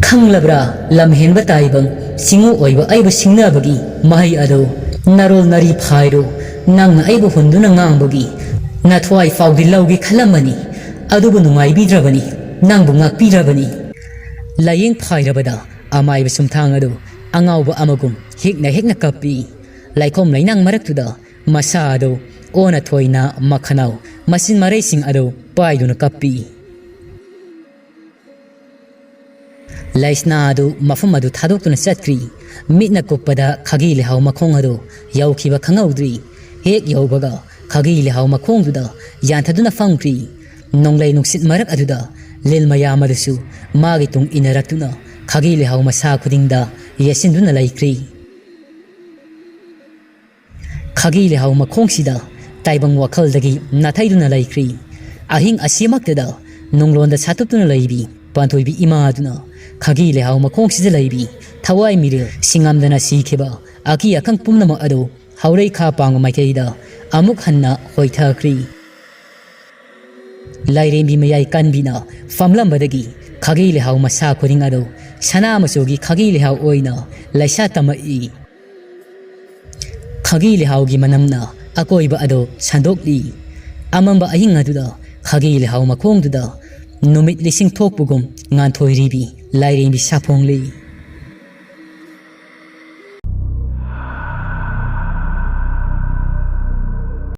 "ꯈꯪꯂꯕ꯭ꯔꯥ, ꯂꯝꯍꯦꯟꯕ ꯇꯥꯏꯕꯪ, ꯁꯤꯡꯎ ꯑꯣꯏꯕ ꯑꯩꯕꯨ ꯁꯤꯡꯅꯕꯒꯤ ꯃꯍꯩ ꯑꯗꯨ? ꯅꯔꯣꯜ ꯅꯔꯤ ꯐꯥꯏꯔꯨ, ꯅꯪꯅ ꯑꯩꯕꯨ ꯍꯨꯟꯗꯨꯅ ꯉꯥꯡꯕꯒꯤ ꯅꯊ꯭ꯋꯥꯏ ꯐꯥꯎꯗꯤ ꯂꯧꯒꯦ ꯈꯜꯂꯝꯃꯅꯤ꯫ ꯑꯗꯨꯕꯨ ꯅꯨꯡꯉꯥꯏꯕꯤꯗ꯭ꯔꯕꯅꯤ, ꯅꯪꯕꯨ ꯉꯥꯛꯄꯤꯗ꯭ꯔꯕꯅꯤ꯫" ꯂꯥꯌꯦꯡ ꯐꯥꯏꯔꯕꯗ ꯑꯃꯥꯏꯕ ꯁꯨꯝꯊꯥꯡ ꯑꯗꯨ ꯑꯉꯥꯎꯕ ꯑꯃꯒꯨꯝ ꯍꯦꯛꯅ ꯍꯦꯛꯅ ꯀꯞꯄꯤ꯫ ꯂꯩꯈꯣꯝ ꯂꯩꯅꯥꯡ ꯃꯔꯛꯇꯨꯗ ꯃꯁꯥ ꯑꯗꯨ ꯑꯣꯟꯅ ꯊꯣꯏꯅ ꯃꯈꯅꯥꯎ ꯃꯆꯤꯟ ꯃꯔꯩꯁꯤꯡ ꯑꯗꯨ ꯄꯥꯏꯗꯨꯅ ꯀꯞꯄꯤ꯫ ꯂꯩꯁꯅꯥ ꯑꯗꯨ ꯃꯐꯝ ꯑꯗꯨ ꯊꯥꯗꯣꯛꯇꯨꯅ ꯆꯠꯈ꯭ꯔꯤ꯫ ꯃꯤꯠꯅ ꯀꯨꯞꯄꯗ ꯈꯥꯒꯤ ꯂꯩꯍꯥꯎ ꯃꯈꯣꯡ ꯑꯗꯨ ꯌꯧꯈꯤꯕ ꯈꯪꯍꯧꯗ꯭ꯔꯤ꯫ ꯍꯦꯛ ꯌꯧꯕꯒ ꯈꯥꯒꯤ ꯂꯩꯍꯥꯎ ꯃꯈꯣꯡꯗꯨꯗ ꯌꯥꯟꯊꯗꯨꯅ ꯐꯝꯈ꯭ꯔꯤ꯫ ꯅꯣꯡꯂꯩ ꯅꯨꯡꯁꯤꯠ ꯃꯔꯛ ꯑꯗꯨꯗ ꯂꯤꯜ ꯃꯌꯥꯝ ꯑꯗꯨꯁꯨ ꯃꯥꯒꯤ ꯇꯨꯡ ꯏꯟꯅꯔꯛꯇꯨꯅ ꯈꯥꯒꯤ ꯂꯩꯍꯥꯎ ꯃꯁꯥ ꯈꯨꯗꯤꯡꯗ ꯌꯦꯠꯁꯤꯟꯗꯨꯅ ꯂꯩꯈ꯭ꯔꯤ꯫ ꯈꯥꯒꯤ ꯂꯩꯍꯥꯎ ꯃꯈꯣꯡꯁꯤꯗ ꯇꯥꯏꯕꯪ ꯋꯥꯈꯜꯗꯒꯤ ꯅꯥꯊꯩꯗꯨꯅ ꯂꯩꯈ꯭ꯔꯤ꯫ ꯑꯍꯤꯡ ꯑꯁꯤꯃꯛꯇꯗ ꯅꯨꯡꯂꯣꯟꯗ ꯁꯥꯇꯨꯞꯇꯨꯅ ꯂꯩꯕꯤ ꯄꯥꯟꯊꯣꯏꯕꯤ ꯏꯃꯥꯗꯨꯅ ꯈꯥꯒꯤ ꯂꯩꯍꯥꯎ ꯃꯈꯣꯡꯁꯤꯗ ꯂꯩꯕꯤ ꯊꯋꯥꯏ ꯃꯤꯔꯦꯜ ꯁꯤꯡꯉꯝꯗꯅ ꯁꯤꯈꯤꯕ ꯑꯀꯤ ꯑꯈꯪ ꯄꯨꯝꯅꯃꯛ ꯑꯗꯨ ꯍꯧꯔꯩ ꯈꯥ ꯄꯥꯡꯕ ꯃꯥꯏꯀꯩꯗ ꯑꯃꯨꯛ ꯍꯟꯅ ꯍꯣꯏꯊꯈ꯭ꯔꯤ꯫ ꯂꯥꯏꯔꯦꯝꯕꯤ ꯃꯌꯥꯏ ꯀꯟꯕꯤꯅ ꯐꯝꯂꯝꯕꯗꯒꯤ ꯈꯥꯒꯤ ꯂꯩꯍꯥꯎ ꯃꯁꯥ ꯈꯨꯗꯤꯡ ꯑꯗꯨ ꯁꯅꯥ ꯃꯆꯨꯒꯤ ꯈꯥꯒꯤ ꯂꯩꯍꯥꯎ ꯑꯣꯏꯅ ꯂꯩꯁꯥ ꯇꯝꯃꯛꯏ꯫ ꯈꯥꯒꯤ ꯂꯩꯍꯥꯎꯒꯤ ꯃꯅꯝꯅ ꯑꯀꯣꯏꯕ ꯑꯗꯨ ꯁꯟꯗꯣꯛꯂꯤ꯫ ꯑꯃꯝꯕ ꯑꯍꯤꯡ ꯑꯗꯨꯗ ꯈꯥꯒꯤ ꯂꯩꯍꯥꯎ ꯃꯈꯣꯡꯗꯨꯗ ꯅꯨꯃꯤꯠ ꯂꯤꯁꯤꯡ ꯊꯣꯛꯄꯒꯨꯝ ꯉꯥꯟꯊꯣꯏꯔꯤꯕꯤ ꯂꯥꯏꯔꯦꯝꯕꯤ ꯁꯥꯐꯣꯡꯂꯤ꯫